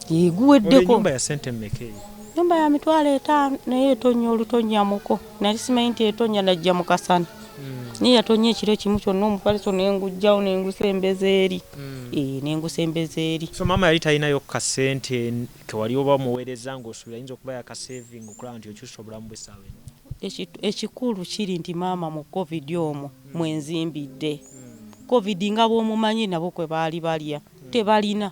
Guweddeko. Ennyumba ya ssente mmeka eyo? Ennyumba ya 50,000 naye etonnya olutonnyamuko. Nali simanyi nti etonnya najja mu kasana. Naye yatonnya ekiro kimu kyonna omufaliso ne ngujjawo ne ngusembeza eri. Ne ngusembeza eri. So maama yali talinayo kasente ke wali oba omuweereza ng'osuubira ayinza okuba yakasevinga okulaba nti okyusa obulamu bw'essaawa eno? Ekikulu kiri nti maama mu COVID omwo mwe nzimbidde. COVID nga bw'omumanyi nabo kwe baali balya tebalina.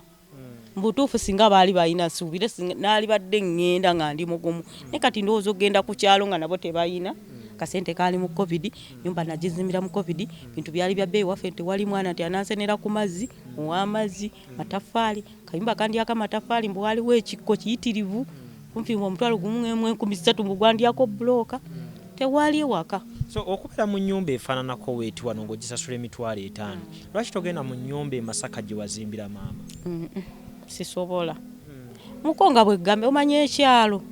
Mu butuufu singa baali balina nsuubire naalibadde ŋŋenda nga ndi mugumu. Naye kati ndowooza okugenda ku kyalo nga nabo tebalina. Kasente kaali mu COVID, nnyumba nagizimbira mu COVID, bintu byali bya bbeeyi waffe tewali mwana nti anansenera ku mazzi, ow'amazzi, mataffaali, kayumba kandyako amataffaali mbu waaliwo ekikko kiyitirivu, kumpi 1,300 mbu gwandyako bbulooka, tewali waka. So okubeera mu nnyumba efaananako weeti wano ng'ogisasula 50,000, lwaki togenda mu nnyumba e Masaka gye wazimbira maama? Sisobola. Muko nga bwe ggambe omanya ekyalo.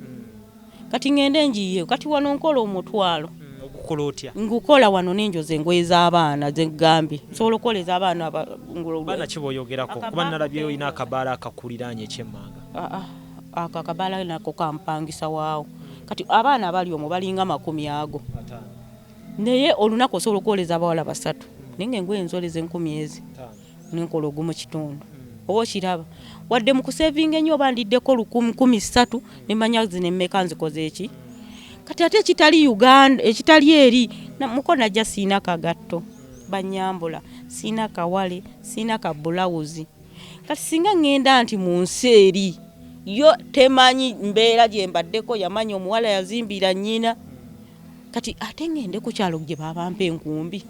Kati ŋŋende njiye, kati wano nkola 50,000. Ogukola otya? Ngukola wano n'enjoza engoye z'abaana ze ggambye. Nsobola okukola ez'abaana Baana ki b'oyogerako? Kuba nalabyeyo olina akabaala akakuliraanye eky'emmanga. Ako akabaala nako kampangisa waawo. Kati abaana abali omwo balinga 20 ago. Naye olunaku osobola okwoleza abawala 3. Naye ng'engoye nzoleza 1000 ezi. Nenkola ogumu kitundu. Oba okiraba. Wadde mu kusevinga ennyo oba ndiddeko 1,300 ne mmanya zino emmeka nzikoze eki. Kati ate ekitali Uganda, ekitali eri, muko najja siina kagatto. Bannyambula. Sirina kawale, sirina kabulawuzi. Kati singa ŋŋenda nti mu nsi eri yo temanyi mbeera gye mbaddeko, yamanya omuwala yazimbira nnyina. Kati ate ŋŋende ku kyalo gye babampa enkumbi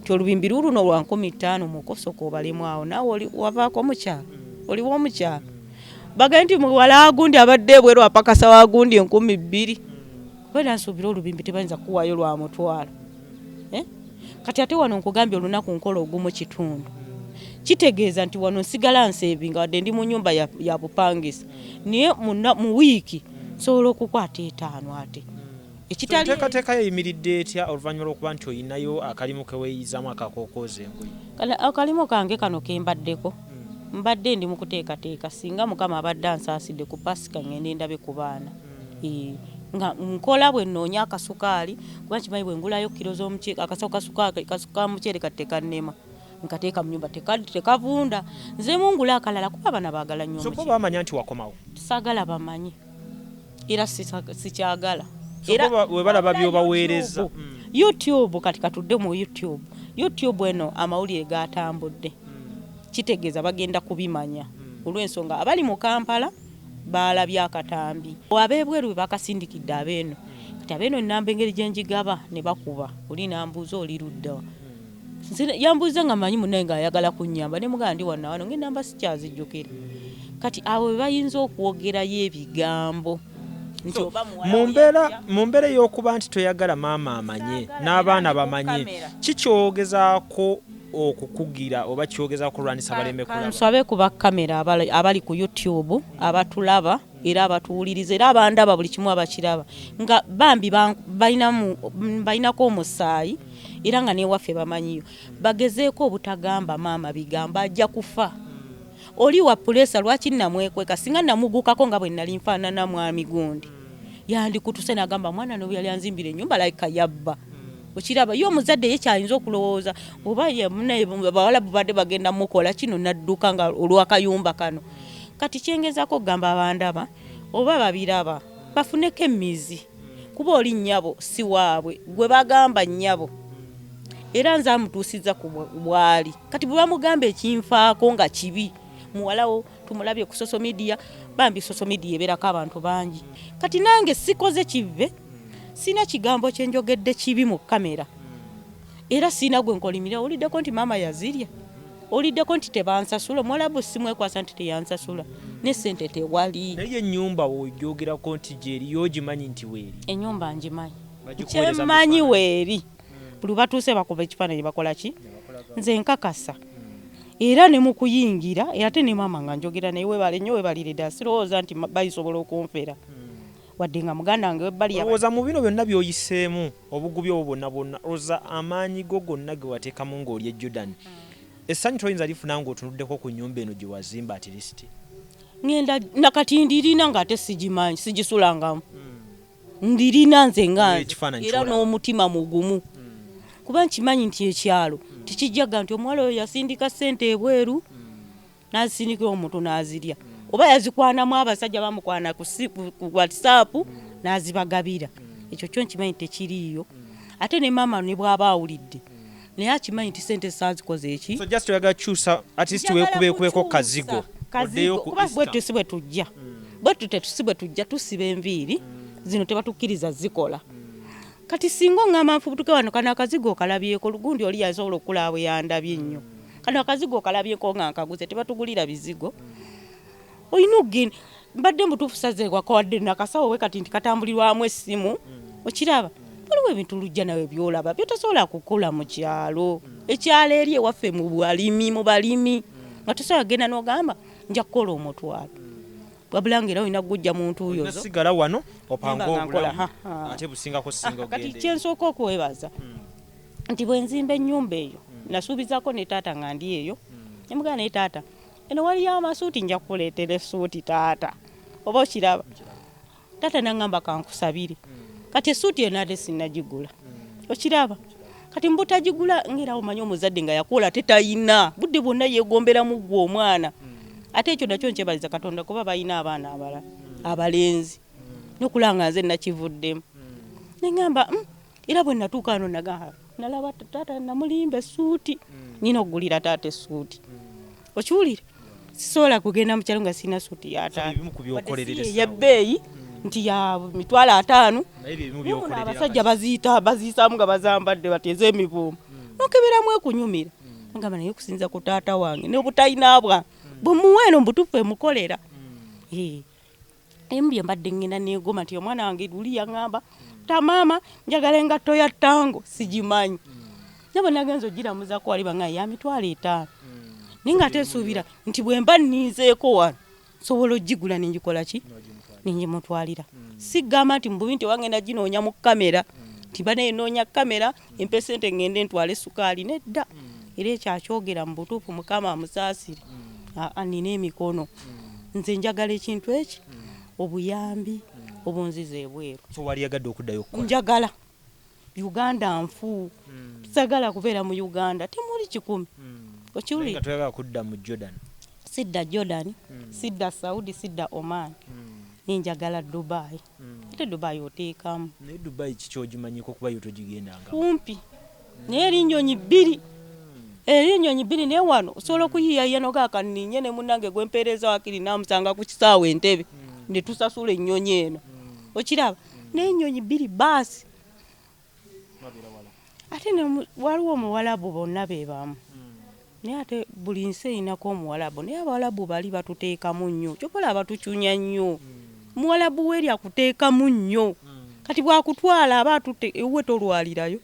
nti olubimbi luuluno lwa 5000 mukosoka obalemu awo, naawe oli wavaako mukyalo, oliwo omukyalo. Bagende nti muwala agundi abadde ebweru apakasa wagundi 2000. Kuba era nsuubira olubimbi tebayinza kukuwaayo lwa 500. Kati ate wano nkugambye olunaku nkola ogumu kitundu. Kitegeeza nti wano nsigala nsevinga wadde ndi mu nnyumba ya bupangisa. Naye mu wiiki nsobola okukwata 5 ate. Ekitali Enteekateeka yeyimiridde etya oluvannyuma lw'okuba nti oyinayo akalimu ke weeyizaamu akakookooza engoye? Akalimu kange kano ke mbaddeko. Mbadde ndi mu kuteekateeka singa Mukama abadde ansaasidde ku Pasika ngende ndabe ku baana. Nga nkola bwe nnoonya akasukaali, kuba nkimanyi bwe ngulayo kiro z'omuceere, akasawo ka muceere kati tekannema. Nkateeka mu nnyumba tekavunda. Nze mungula akalala kuba abaana baagala nnyo So bo omuceere. bamanya nti wakomawo? Saagala bamanye. Era sikyagala. So Era bo we balaba by'obaweereza. YouTube kati katudde mu YouTube. YouTube eno amawulire gatambudde. Kitegeeza bagenda kubimanya. Olw'ensonga abali mu Kampala baalabye akatambi. Ab'ebweru bwe bakasindikidde abeeno. Kati abeeno ennamba engeri gye njigaba ne bakuba. Oli n'ambuuza oli ludda wa? Nze yambuuza nga mmanyi munnaye ng'ayagala kunnyamba ne mugamba ndi wano wano ng'ennamba sikyazijjukira. Kati abo be bayinza okwogerayo ebigambo. Nti oba muwala we yajja. Mu mbeera ey'okuba nti toyagala maama amanye Saagala, n'abaana era ndi ku bamanye, kamera. ki ky'ogezaako okukugira oba ky'ogezaako okulwanyisa baleme kulaba? Kansabe ku ba kamera abali ku YouTube, abatulaba era abatuwuliriza era abandaba buli kimu abakiraba nga bambi balinako omusaayi era nga n'ewaffe bamanyiyo, bagezeeko obutagamba maama bigambo ajja kufa. Oli wa puleesa lwaki namwekweka? Singa namugukako nga bwe nali nfaanana mwami gundi, yandikutuse n'agamba mwana ne bwe yali anzimbira ennyumba like yabba. Okiraba ye omuzadde ye kyayinza okulowooza oba ye munnaye bawala bubadde bagenda mukola kino n'adduka nga olw'akayumba kano. Kati kyengezaako okugamba abandaba oba babiraba bafuneko emizi, kuba oli nnyabo si waabwe gwe bagamba nnyabo, era nze amutuusizza ku bwali. Kati bwe bamugamba ekinfaako nga kibi, muwalawo tumulabye ku social media, bambi social media ebeerako abantu bangi. Kati nange sikoze kivve, sina kigambo kye njogedde kibi mu kamera, era sina gwe nkolimira. Owuliddeko nti maama yazirya? Owuliddeko nti tebansasula? Omuwalabu simwekwasa nti teyansasula, ne ssente tewali. Naye ennyumba w'ogyogerako nti gy'eri, ogimanyi nti weeri? Ennyumba ngimanyi. Bagikuweereza mu Kyemmanyi bifaananyi. weeri. Buli batuuse bakuba ekifaananyi bakola ki? Nze nkakasa. Era ne mu kuyingira, era ate ne maama nga njogera naye weebale nnyo, weebalire ddala. Sirowooza nti bayisobola okunfera. Wadde nga muganda wange webbali yaba- Olowooza mu bino byonna by'oyiseemu, obugubi obwo bwonna bwonna, olowooza amaanyi go gonna ge wateekamu ng'oli e Jordan, essanyu toyinza lifuna ng'otunuddeko ku nnyumba eno gye wazimba at least? Ngenda nakati ndirina ng'ate sigimanyi, sigisulangamu. Ndirina nze nga nze, Ekifaananyi era ky'olaba. n'omutima mugumu. Kuba nkimanyi nti ekyalo tekijjaga nti omuwala oyo yasindika ssente ebweru, n'azisindikira omuntu n'azirya. Oba yazikwanamu abasajja bamukwana ku WhatsApp n'azibagabira. Ekyo kyo nkimanyi tekiriiyo. Ate ne maama ne bw'aba awulidde, naye akimanyi nti ssente saazikoze eki. So just oyagala kukyusa, at least Njagala weekubeekubeeko kukyusa. kazigo. Kazigo. Oddeyo ku Kuba Easter. bwe si bwe tujja. Bwe tu tetu si bwe tujja, tusiba enviiri, zino tebatukkiriza zikola. Kati singa oŋŋamba nfubutuke wano, kano akazigo okalabyeko, lugundi oli yasobola okulaba bwe yandabye ennyo. Kano akazigo okalabyeko nga nkaguze, tebatugulira bizigo. Olina okugenda, mbadde mutuufu saze wakawadde nakasawo we kati nti katambulirwamu essimu, okiraba? Waliwo ebintu lujja nawe by'olaba by'otasobola kukola mu kyalo. Ekyalo eri ewaffe mu balimi, mu balimi. Nga tosobola kugenda n'ogamba nja kukola 500. Wabula ng'era olina kugujja mu ntuuyo Olina zo. sigala wano opange Nemba nga nkola, obulamu, ha, ha. ate busingako singa Kati ogende. kye nsooka okwebaza nti bwe nzimba ennyumba eyo, nasuubizaako ne taata nga ndi eyo. Ne mugamba naye taata, eno waliyo amasuuti, nja kukuleetera essuuti taata. Oba okiraba? Taata n'aŋŋamba kankusabire. Kati essuuti eno ate sinnagigula. Okiraba? Kati mbutagigula ng'era omanyi omuzadde nga yakola ate tayina. Budde bwonna yeegomberamu ggwe omwana. Ate ekyo nakyo nkyebaliza Katonda kuba balina abaana abalala abalenzi. N'okulaba nga nze nakivuddemu. Ne ŋŋamba, era bwe natuuka wano nagamba Nalaba taata namulimba essuuti, nina okugulira taata essuuti. Okiwulira? Sisobola kugenda mu kyalo nga sirina suuti ya So taata. ebimu ku byokolerera Wadde si essaawa. ey'ebbeeyi nti ya 500,000. Naye bye bimu Naye muno byokolerera abasajja kati. baziyita baziyisaamu nga bazambadde bati ez'emivuumo, nokeberamu ekunyumira. Ngamba naye okusinza ku taata wange n'obutalina bwange bwemuwa eno mubutuufu emukolera. Emu bye mbadde ngenda neegoma nti omwana wange luli yaŋŋamba ta maama njagala engatto ya tango, sigimanyi. Naye bwe nagenza ogiramuzako wali baŋŋamba ya 500,000. Naye ng'ate nsuubira nti bwe mba nninzeeko wano nsobola ogigula ne ngikola ki? Ne ngimutwalira. Sigamba nti mu bubi nti oba ngenda ginoonya mu kamera, nti mba naye nnoonya kamera empe ssente ngende ntwale sukaali, nedda. Era ekyo akyogera mu butuufu, Mukama amusaasire. Aa, nina emikono. Nze njagala ekintu eki, obuyambi obunziza ebweru. So waliyagadde okuddayo okukola? Njagala. Uganda nfu. Sagala kubeera mu Uganda, temuli 1. Okiwulira? Naye nga toyagala kudda mu Jordan? Sidda Jordan, sidda Saudi, sidda Oman. Ninjagala Dubai. Ate Dubai oteekamu. Naye Dubai kiki ogimanyiko kuba yo togigendanga? Kumpi. Naye eri nnyonyi bbiri. Eri nnyonyi bbiri naye wano osobola okuyiiyayiya n'ogamba kanninye ne munnange gwe mpeereza waakiri naamusanga ku kisaawe Entebbe ne tusasula ennyonyi eno. Okiraba? Naye ennyonyi bbiri baasi. Ate waliwo omuwalabu bonna be bamu. Naye ate buli nsi erinako omuwalabu, naye abawalabu bali batuteekamu nnyo. Ky'ova olaba batucunya nnyo. Muwalabu we eri akuteekamu nnyo. Kati bw'akutwala aba atutte ewuwe tolwalirayo.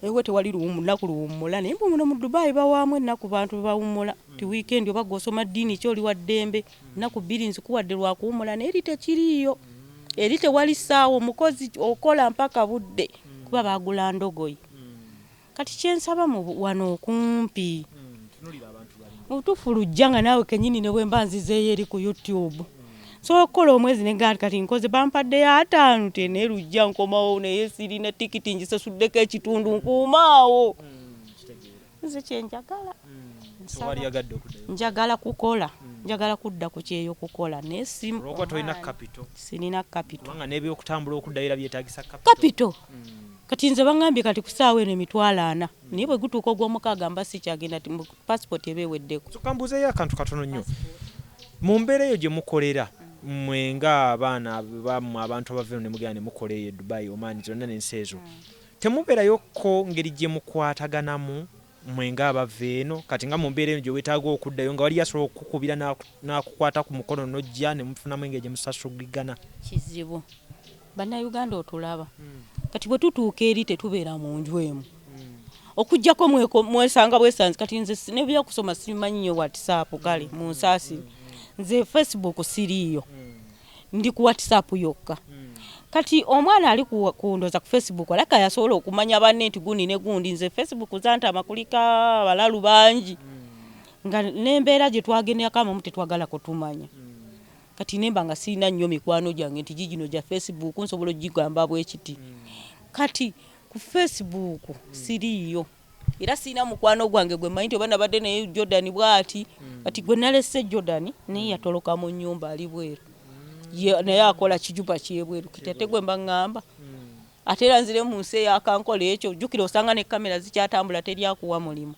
Ewuwe tewali lunaku luwummula, naye mbu muno mu Dubai bawaamu ennaku bantu bawummula. Ti weekend oba gw'osoma ddiini ki oli wa ddembe, ennaku bbiri nzikuwadde lwa kuwummula, naye eri tekiriiyo. Eri tewali ssaawa, omukozi okola mpaka budde kuba baagula ndogoyi. Kati kye nsaba mu wano okumpi. Mubutuufu lujja nga naawe kennyini ne bwe mba nzizeeyo eri ku YouTube. Nsobola okukola omwezi ne ngamba kati nkoze bampaddeyo 50 te naye lujja nkomawo naye sirina tikiti ngisasuddeko ekitundu nkuumaawo. Nze kye njagala. Njagala kukola, njagala kudda ku kyeyo kukola naye si Olw'okuba tolina capital. Sirina capital. Kubanga n'ebyokutambula okuddayo era byetaagisa capital. Capital. Kati nze baŋŋambye kati ku ssaawa eno 40,000 naye bwe gutuuka ogw'omukaaga mba sikyagenda ti passport eba eweddeko. So kambuuzeeyo akantu katono nnyo. Mu mbeera eyo gye mukolera mmwe ng'abaana bammwe abantu abava eno ne mugenda ne mukola eyo e Dubai, Oman zonna n'ensi ezo, temubeerayokko ngeri gye mukwataganamu mmwe ng'abava eno kati nga mu mbeera eno gye weetaaga okuddayo nga waliyo asobola okukukubira n'akukwata ku mukono n'ojja ne mufunamu engeri gye musasugigana? Kizibu. Bannayuganda otulaba. Kati bwe tutuuka eri tetubeera mu nju emu. Okuggyako mwesanga bwesanzi kati nze n'ebyokusoma sibimanyi nnyo WhatsApp kale mu nsaasire. Nze Facebook siriiyo. Ndi ku WhatsApp yokka. Kati omwana ali ku ndoza ku Facebook alaka yasobola okumanya banne nti gundi ne gundi. Nze Facebook zantama kuliko abalalu bangi. Nga n'embeera gye twagenderako abamu tetwagala kutumanya. Kati nemba nga sirina nnyo mikwano gyange nti gigino gya Facebook nsobola ogigamba bwe kiti. Kati ku Facebook siriiyo. Era sirina mukwano gwange gwe mmanyi nti oba nabadde naye Jordan bw'ati. Kati gwe nalese Jordan naye yatoloka mu nnyumba ali bweru. Naye akola kijuba kyebweru. Kati ate gwe mba ŋŋamba. Ate era nzire mu nsi eyakankola ekyo jjukira osanga ne kamera zikyatambula teri akuwa mulimu.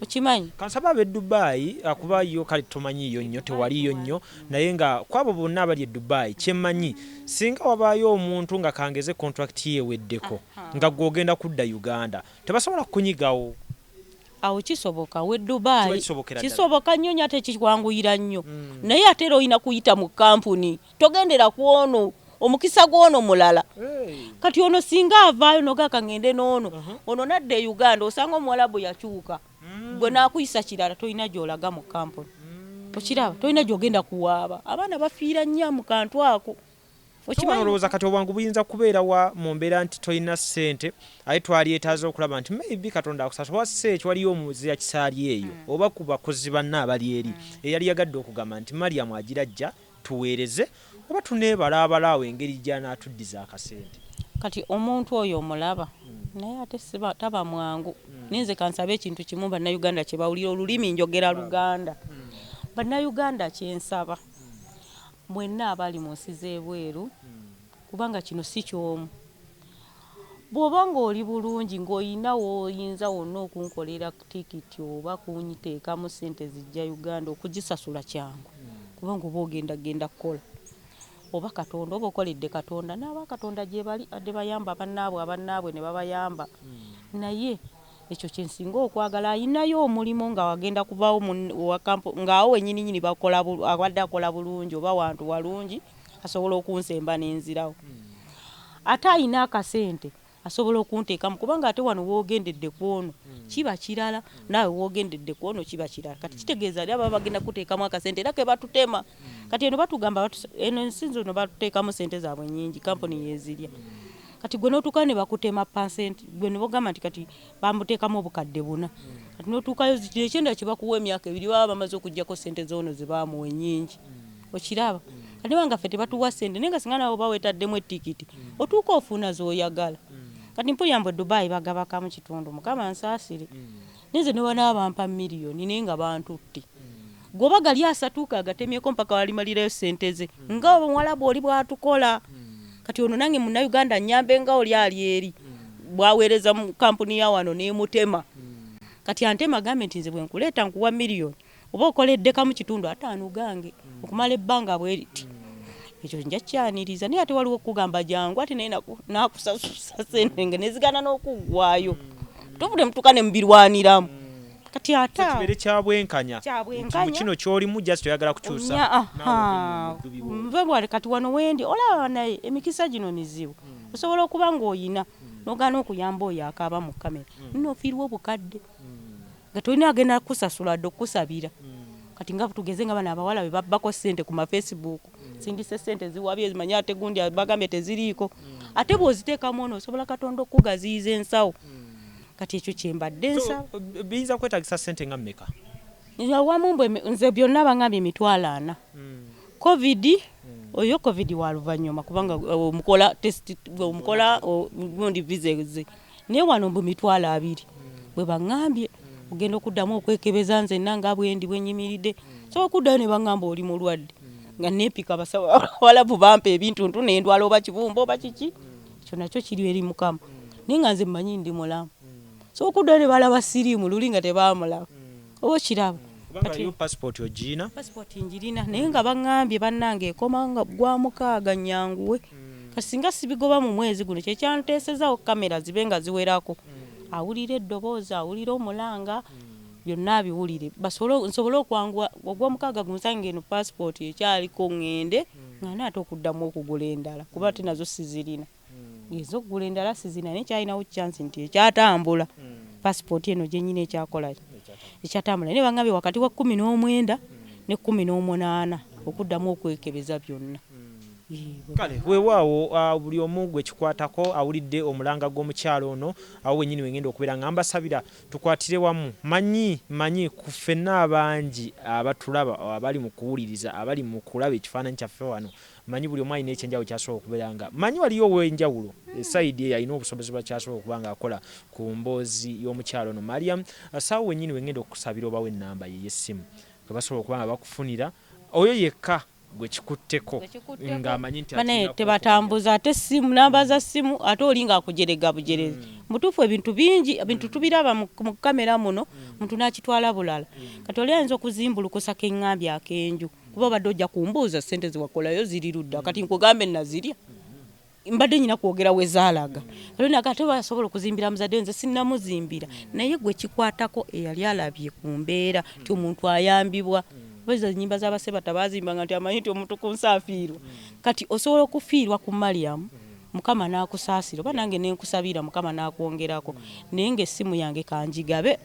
Okimanyi? Kansaba ab'e Dubai kuba yo kale tomanyiiyo nnyo tewaliyo nnyo naye nga kwabo bonna abali e Dubai kyemmanyi singa wabaayo omuntu nga kangeze contract ye eweddeko nga ggwe ogenda kudda Uganda tebasobola kukunyigawo. Awo kisoboka we Dubai Kiba kisobokera ddala. Kisoboka nnyo nnyo ate kikwanguyira nnyo. Naye ate era olina kuyita mu kampuni togendera ku ono omukisa gw'ono mulala. Kati ono singa avaayo nogaka ngende n'ono ono nadda e Uganda osanga omuwalabu yakyuka gwe n'akuyisa kirala tolina gy'olaga mu kampuni. Okiraba tolina gy'ogenda kuwaaba abaana bafiira nnyo mu kantu ako. Okimanyi olowooza kati obwangu buyinza kubeera wa mu mbeera nti tolina ssente ate twalyetaaze okulaba nti maybe Katonda akusasa oba si ekyo waliyo omuzira kisaali eyo oba ku bakozi banne abali eri eyali yagadde okugamba nti Mariam agira ajja tuweereze oba tuneebalaabala awo engeri gy'anaatuddiza akasente. Kati omuntu oyo omulaba naye ate taba mwangu. Naye nze kansabe ekintu kimu bannayuganda kye bawulira olulimi njogera Luganda. Bannayuganda kye nsaba mwenna abali mu nsi z'ebweru kubanga kino si ky'omu. Bw'oba ng'oli bulungi ng'olina w'oyinza wonna okunkolera tikiti oba kunyiteekamu ssente zijja Uganda, okugisasula kyangu, kubanga oba ogenda genda kukola oba Katonda oba okoledde Katonda, n'aba Katonda gye bali adde bayamba bannaabwe, abannaabwe ne babayamba. Naye ekyo kye nsinga okwagala, ayinayo omulimu nga wagenda kuvawo ng'awo wennyininyini bakola abadde akola bulungi oba wantu walungi, asobola okunsemba n'enzirawo. Ate ayina akasente asobola okunteekamu, kubanga ate wano w'ogendedde ku ono kiba kirala, naawe w'ogendedde ku ono kiba kirala. Kati kitegeeza ali ababa bagenda kuteekamu akasente era ke batutema. Kati eno batugamba eno ensi zino batuteekamu ssente zaabwe nnyingi, kampuni yeezirya. Kati gwe n'otuukayo ne bakutema pasenti, gwe ne bagamba nti kati bamuteekamu obukadde 4. Kati n'otuukayo ekyenda kye bakuwa emyaka 2 baba bamaze okuggyako ssente z'ono ze baamuwa ennyingi. Okiraba? Kati banga ffe tebatuwa ssente, naye nga singa nabo baweetaddemu ettikiti, otuuka ofuna z'oyagala. Kati mpulira mbu e Dubai bagabakamu kitundu, Mukama nsaasire. Naye nze ne banaaba bampa miliyoni naye nga bantutte. Gwoba gali asatuuka agatemyeko mpaka walimalirayo ssente ze, nga omuwalabu oli bw'atukola. Kati ono nange Munnayuganda nnyambe nga oli ali eri bw'aweereza mu kampuni ya wano n'emutema. Kati antema agambe nti nze bwe nkuleeta nkuwa miliyoni, oba okoleddekamu kitundu 5 gange okumala ebbanga bwe riti. Ekyo nja kyaniriza, naye ate waliwo okugamba jangu ate naye nakusasusa ssente nga nezigaana n'okuggwaayo. Tuvudde mutuuka ne mubirwaniramu. Kati ate awo kibeere kya bwenkanya. Kya bwenkanya. Nti mu kino ky'olimu just oyagala kukyusa. Nve bwali kati wano wendi olaba naye emikisa gino mizibu. Osobola okuba ng'oyina n'ogaana okuyamba oyo akaaba mu kamera, n'ofiirwa obukadde. Nga tolina agenda kukusasula dde okukusabira. Kati nga tugeze nga bano abawala be babbako ssente ku ma Facebook, sindise ssente ziwabye zimanyi ate gundi bagambye teziriiko. Ate bw'oziteekamu ono osobola Katonda okukugaziyiza ensawo. Kati ekyo kye mbadde nsaba. Biyinza kwetaagisa ssente nga mmeka? Awamu mbwe nze byonna bangambye emitwalo 4. Covid, oyo Covid wa luvannyuma kubanga omukola test, omukola gundi visa eze. Naye wano mbu mitwalo 2 bwe baŋŋambye ogenda okuddamu okwekebeza nzenna nga bwe ndi bwe nnyimiridde. Nsobola okuddayo ne baŋŋamba oli mulwadde. Nga neepika abasawo abawalabu bampa ebintuntu ne ndwala oba kibumba oba kiki. Ekyo nakyo kiri eri Mukama. Naye nga nze mmanyi ndi mulamu. Nsobola okuddayo ne balaba siriimu luli nga tebaamulaba. Oba okiraba. Kubanga yo passport ogirina? Passport ngirina naye nga baŋŋambye bannange ekoma nga gwa 6 nnyanguwe. Kati singa sibigoba mu mwezi guno kye kyanteesezaawo kamera zibe nga ziwerako. Awulira eddoboozi, awulira omulanga, byonna abiwulire. Nsobole okwanguwa ogw'omukaaga gunsange eno passport ekyaliko ŋŋende nga naate okuddamu okugula endala kuba ate nazo sizirina. Ez'okugula endala sizirina naye kyalinawo chance nti ekyatambula. Passport eno gye nnyina ekyakola ekyatambula naye baŋŋambye wakati wa 19 ne 18 okuddamu okwekebeza byonna. Kale weewaawo buli omu gwe kikwatako awulidde omulanga gw'omukyalo ono, awo wennyini we ngenda okubeera nga mbasabira tukwatire wamu. Manyi ku ffenna abangi abatulaba, abali mu kuwuliriza, abali mu kulaba ekifaananyi kyaffe wano, manyi buli omu alina ekyenjawulo ky'asobola okubeera nga manyi waliyo ow'enjawulo esayidi eyo alina obusobozi bw'akyasobola okuba nga akola ku mboozi y'omukyalo ono Mariam. Saawa wennyini we ngenda okukusabira obawe ennamba ye ey'essimu kwe basobola okuba nga bakufunira oyo yekka gwe kikutteko ng'amanyi nti bane tebatambuza ate simu, namba za simu ate oli ng'akujerega bujerezi. Mutuufu ebintu bingi, ebintu tubiraba mu kamera muno, muntu n'akitwala bulala. Kati oli ayinza okuzimbulukusa keŋŋambye ak'enju kuba obadde ojja kumbuuza ssente ze wakolayo ziri ludda, kati nkugambe nazirya. Mbadde nnyina kwogera we zaalaga. Kati naga ate basobola okuzimbira muzadde nze sinnamuzimbira. Naye gwe kikwatako eyali alabye ku mbeera nti omuntu ayambibwa. Ezo ennyimba z'abasebata baazimbanga nti amanyi nti omuntu ku nsi afiirwa. Kati osobola okufiirwa ku Mariam, Mukama n'akusaasira oba nange ne nkusabira Mukama n'akwongerako. Naye ng'essimu yange kangigabe.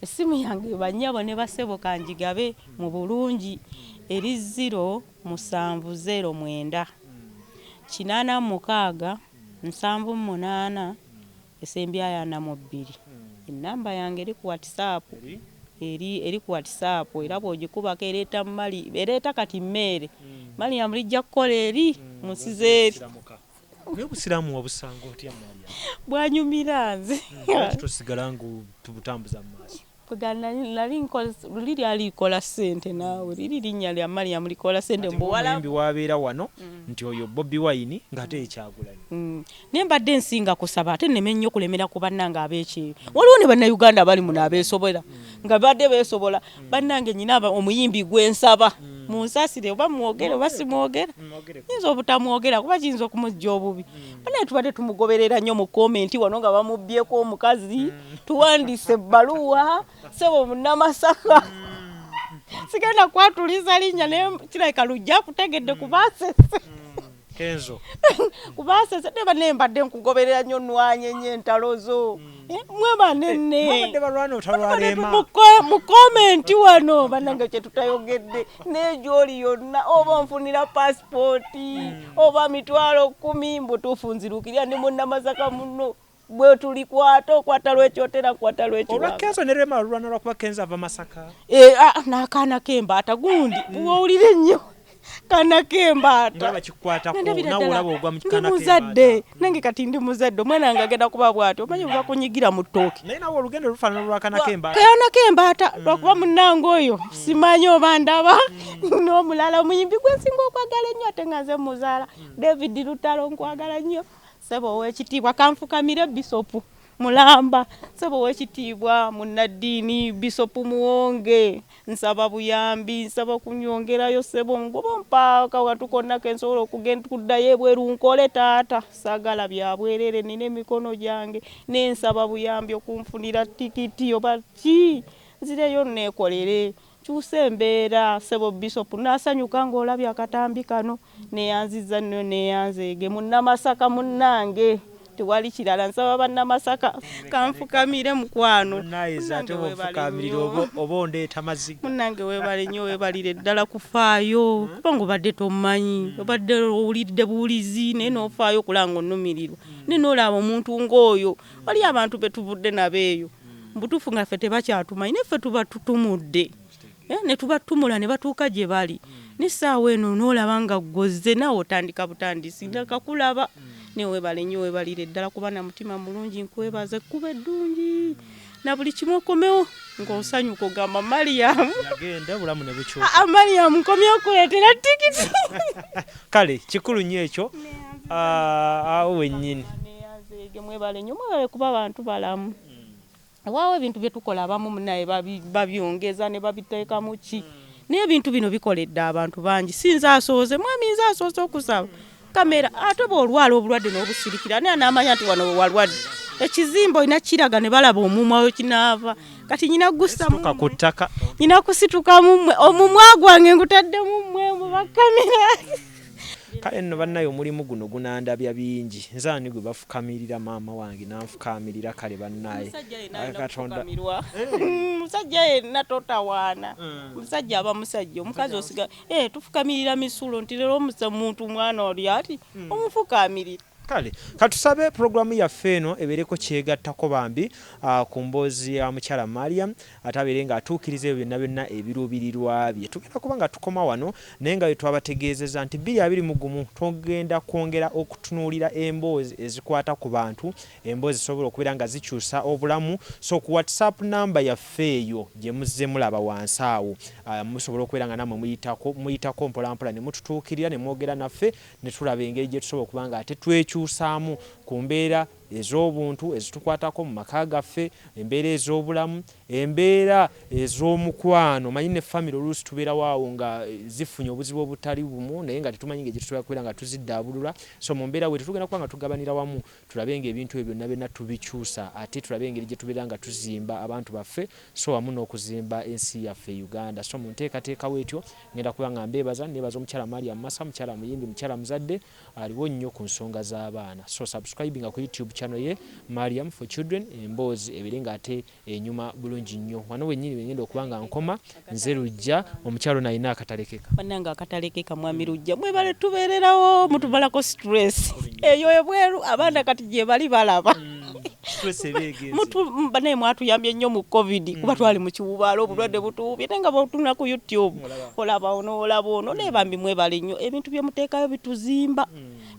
Essimu yange bannyabo ne bassebo kangigabe mu bulungi eri 0 7 0 9 86 78 esembyayo 42. Ennamba yange eri ku WhatsApp, eri ku WhatsApp era bw'ogikubako ereeta mali, ereeta kati mmeere. Mariam lijja kukola eri mu nsi z'eri. Naye obusiraamu wabusanga otya Mariam? Bwanyumira nze. Lwaki tosigala ng'otubutambuza mu maaso? Nali luli lyali likola ssente naawe, liri linnya lya Mariam likola ssente Ate mu buwala. Ng'omuyimbi wabeera wano nti oyo Bobi Wine ng'ate ye Kyagulanyi. Naye mbadde nsinga kusaba ate nneme nnyo kulemera ku bannange ab'ekyeyo. Waliwo ne Bannayuganda abali muno abeesobola nga badde beesobola. Bannange nnyina omuyimbi gwe nsaba munsaasire oba mwogere oba simwogera. Nyinza obutamwogera kuba kiyinza okumujja obubi. Bannange tubadde tumugoberera nnyo mu komenti wano nga bamubbyeko omukazi, tuwandiise ebbaluwa, ssebo Munnamasaka. Sigenda kwatuliza linnya naye kirabika Lujja akutegedde kubaasese. Kenzo. Kubaasese naye bannaye mbadde nkugoberera nnyo nnwanye nnyo entalo zo. Mwe banene. Mwabadde balwana olutalo lwa Rema. Mu komenti wano bannange kye tutayogedde n'egyoli yonna oba onfunira pasipooti oba 100,000 mbutuufu nzirukirira ndi Munnamasaka muno. Bwe tulikwata okwata lw'ekyotera nkwata lw'ekiwanga. Olwa Kenzo ne Rema lulwana lwakuba Kenzo ava Masaka. N'akaana k'embaata gundi bw'owulira ennyo kaana k'embaata. Nga bakikwatako, Nga ndabira naawe ddala olaba ogwa mu ndi kaana muzadde. k'embaata. Nange kati ndi muzadde, omwana wange agenda kuba bw'atyo, omanyi bwe bakunyigira mu ttooke. Naye naawe olugendo lufaanana olw'akaana k'embaata. Kaana k'embaata, lwakuba munnange oyo simanyi oba ndaba n'omulala omuyimbi gwe nsinga okwagala ennyo ate nga nze muzaala. David Lutalo nkwagala nnyo. Ssebo ow'ekitiibwa kanfukamire Bisopu Mulamba. Ssebo ow'ekitiibwa munnaddiini Bisopu Muwonge, nsaba buyambi, nsaba kunyongerayo ssebo ngoba mpaaka watu konna ke nsobola okugenda kuddayo ebweru nkole taata. Saagala bya bwerere, nnina emikono gyange ne nsaba buyambi okunfunira tikiti oba ki nzireyo neekolere. Nkyuse embeera ssebo Bisopu, naasanyuka ng'olabye akatambi kano. Neeyanzizza nnyo neeyanzeege Munnamasaka munnange. Tewali kirala nsaba Bannamasaka kanfukamire mukwano. Munnaye nze ate Munnange weebale bw'onfukamirira nnyo. oba ondeeta maziga. Munnange weebale nnyo, weebalire ddala kufaayo. Kubanga obadde tommanyi, obadde owulidde buwulizi naye n'ofaayo okulaba ng'onnumirirwa. Naye n'olaba omuntu ng'oyo, waliyo abantu be tuvudde nabo eyo. Mu butuufu nga ffe tebakyatumanyi naye ffe tuba tutumudde. Ne tubatumula ne batuuka gye bali. N'essaawa eno n'olaba nga ggozze naawe otandika butandisi nakakulaba. Naye weebale nnyo, weebalire ddala kuba na mutima mulungi, nkwebaza ekkubo eddungi. Na buli kimu okomewo ng'osanyuka ogamba Mariam. Yagenda obulamu ne bukyuka. Mariam nkomyewo okuleetera tikiti. Kale kikulu nnyo ekyo. Awo wennyini. Neeyanzeege, mwebale nnyo, mwebale kuba bantu balamu. Waawo ebintu bye tukola abamu munnaye babyongeza ne babiteekamu ki. Naye ebintu bino bikoledde abantu bangi. Si nze asoose, mwami nze asoose okusaba. Kamera ate bw'olwala obulwadde n'obusirikira naye anaamanya nti wano we walwadde. Ekizimba olina kiraga ne balaba omumwa we kinaava. Kati nnyina gussa mu Situka ku ttaka. Nnyina kusituka mu mmwe. Omumwa gwange ngutadde mu mmwe mu bakamera. Kale nno bannaye omulimu guno gunandabya bingi. Nze ani gwe bafukamirira maama wange n'anfukaamirira kale bannaye. Omusajja yenna alina Katonda. kufukamirwa. Omusajja yenna totawaana. Omusajja aba musajja, omukazi osiga. Tufukamirira misulo nti leero omuntu mwana oli ati omufukaamirira. Kale katusabe pulogulaamu yaffe eno ebeereko kyegattako bambi, ku mboozi ya mukyala Mariam ate abeere ng'atuukiriza ebyo byonna byonna ebiruubirirwa bye. Tugenda kuba nga tukoma wano naye nga bwe twabategeezezza nti bbiri abiri mu gumu tugenda kwongera okutunuulira emboozi ezikwata ku bantu, emboozi zisobola okubeera nga zikyusa obulamu. So ku WhatsApp namba yaffe eyo gye muzze mulaba wansi awo, musobola okubeera nga nammwe muyitako mpolampola ne mututuukirira ne mwogera naffe ne tulaba engeri gye tusobola okuba nga ate twekyusaamu ku mbeera ez'obuntu ezitukwatako mu maka gaffe, embeera ez'obulamu, embeera ez'omukwano. Omanyi ne famire oluusi tubeerawo awo nga zifunye obuzibu obutali bumu naye nga tetumanyi ngeri gye tusobola kubeera nga tuziddaabulula. So mu mbeera bwetyo tugenda kuba nga tugabanira wamu tulabe ng'ebintu ebyo byonna byonna tubikyusa ate tulabe engeri gye tubeera nga tuzimba abantu baffe so wamu n'okuzimba ensi yaffe Uganda. So mu nteekateeka bwetyo ngenda kuba nga mbeebaza, neebaza omukyala Mariam Massa, mukyala muyimbi, mukyala muzadde, aliwo nnyo ku nsonga z'abaana. So subscribinga ku YouTube channel ye Mariam for Children, emboozi ebeere ng'ate enyuma bulungi nnyo. Wano wennyini we ngenda okuba nga nkoma, nze Lujja, omukyala ono alina akatalekeka. Bannange akatalekeka mwami Lujja, mwebale tubeererawo, mutumalako stress. Eyo ebweru abaana kati gye bali balaba. Stress eba egenze. Banaye mwatuyambye nnyo mu COVID kuba twali mu kiwubaalo, obulwadde butuwubye, naye nga bw'otunula ku YouTube, olaba ono, olaba ono, naye bambi mwebale nnyo. Ebintu bye muteekayo bituzimba.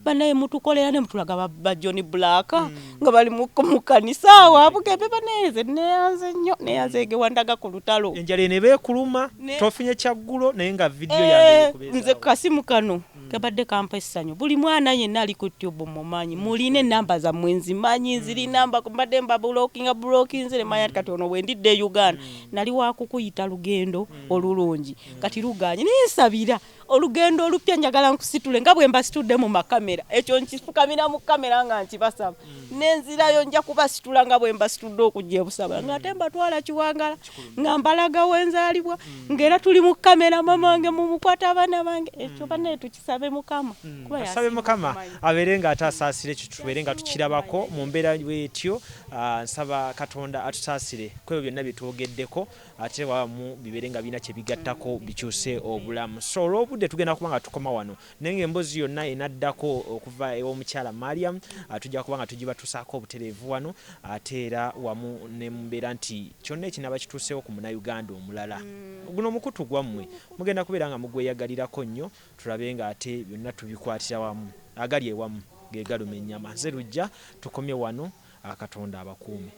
Banaye mutukolera ne mutulaga ba John Black nga bali mu kanisa awo abugembe. Banaye nze neyanze nnyo, neyanze gewandaga ku lutalo. Enjala eno eba ekuluma, tofunye kyaggulo, naye nga vidiyo yange. Nze kasimu kano kabadde kampa essanyu. Buli mwana yenna ali ku tube mumanyi, mulina enamba zammwe nzimanyi, nziri namba mbadde mbabulokinga bulokinze nemanya kati ono bwe ndidde e Uganda nali wakukuyita lugendo olulungi, kati luganye naye nsabira olugendo olupya. Njagala nkusitule nga bwe mbasitudde mu makamera, ekyo nkifukamira mu kamera nga nkibasaba, nenzirayo nja kubasitula nga bwe mbasitudde okujja ebusaba, ng'ate mbatwala Kiwangala nga mbalaga wenzaalibwa, ng'era tuli mu kamera, mama wange mumukwata, abaana bange. Ekyo bannaye tukisabe Mukama. Asabe Mukama abeere nga ate asaasire ekyo, tubeere nga tukirabako mu mbeera bwetyo. Nsaba Katonda atusaasire ku ebyo byonna bye twogeddeko, ate wamu bibeere nga birina kye bigattako bikyuse obulamu. So olw'obudde tugenda kuba nga tukoma wano, naye ng'emboozi yonna enaddako okuva ew'omukyala Mariam tujja kuba nga tugibatuusaako obutereevu wano, ate era wamu ne mumbeera nti kyonna ekinaba kituuseewo ku Munnayuganda omulala, guno omukutu gwammwe mugenda kubeera nga mugweyagalirako nnyo, tulabe nga ate byonna tubikwatira wamu. Agali ewamu ge galuma ennyama. Nze Lujja, tukomye wano. Katonda abakuume.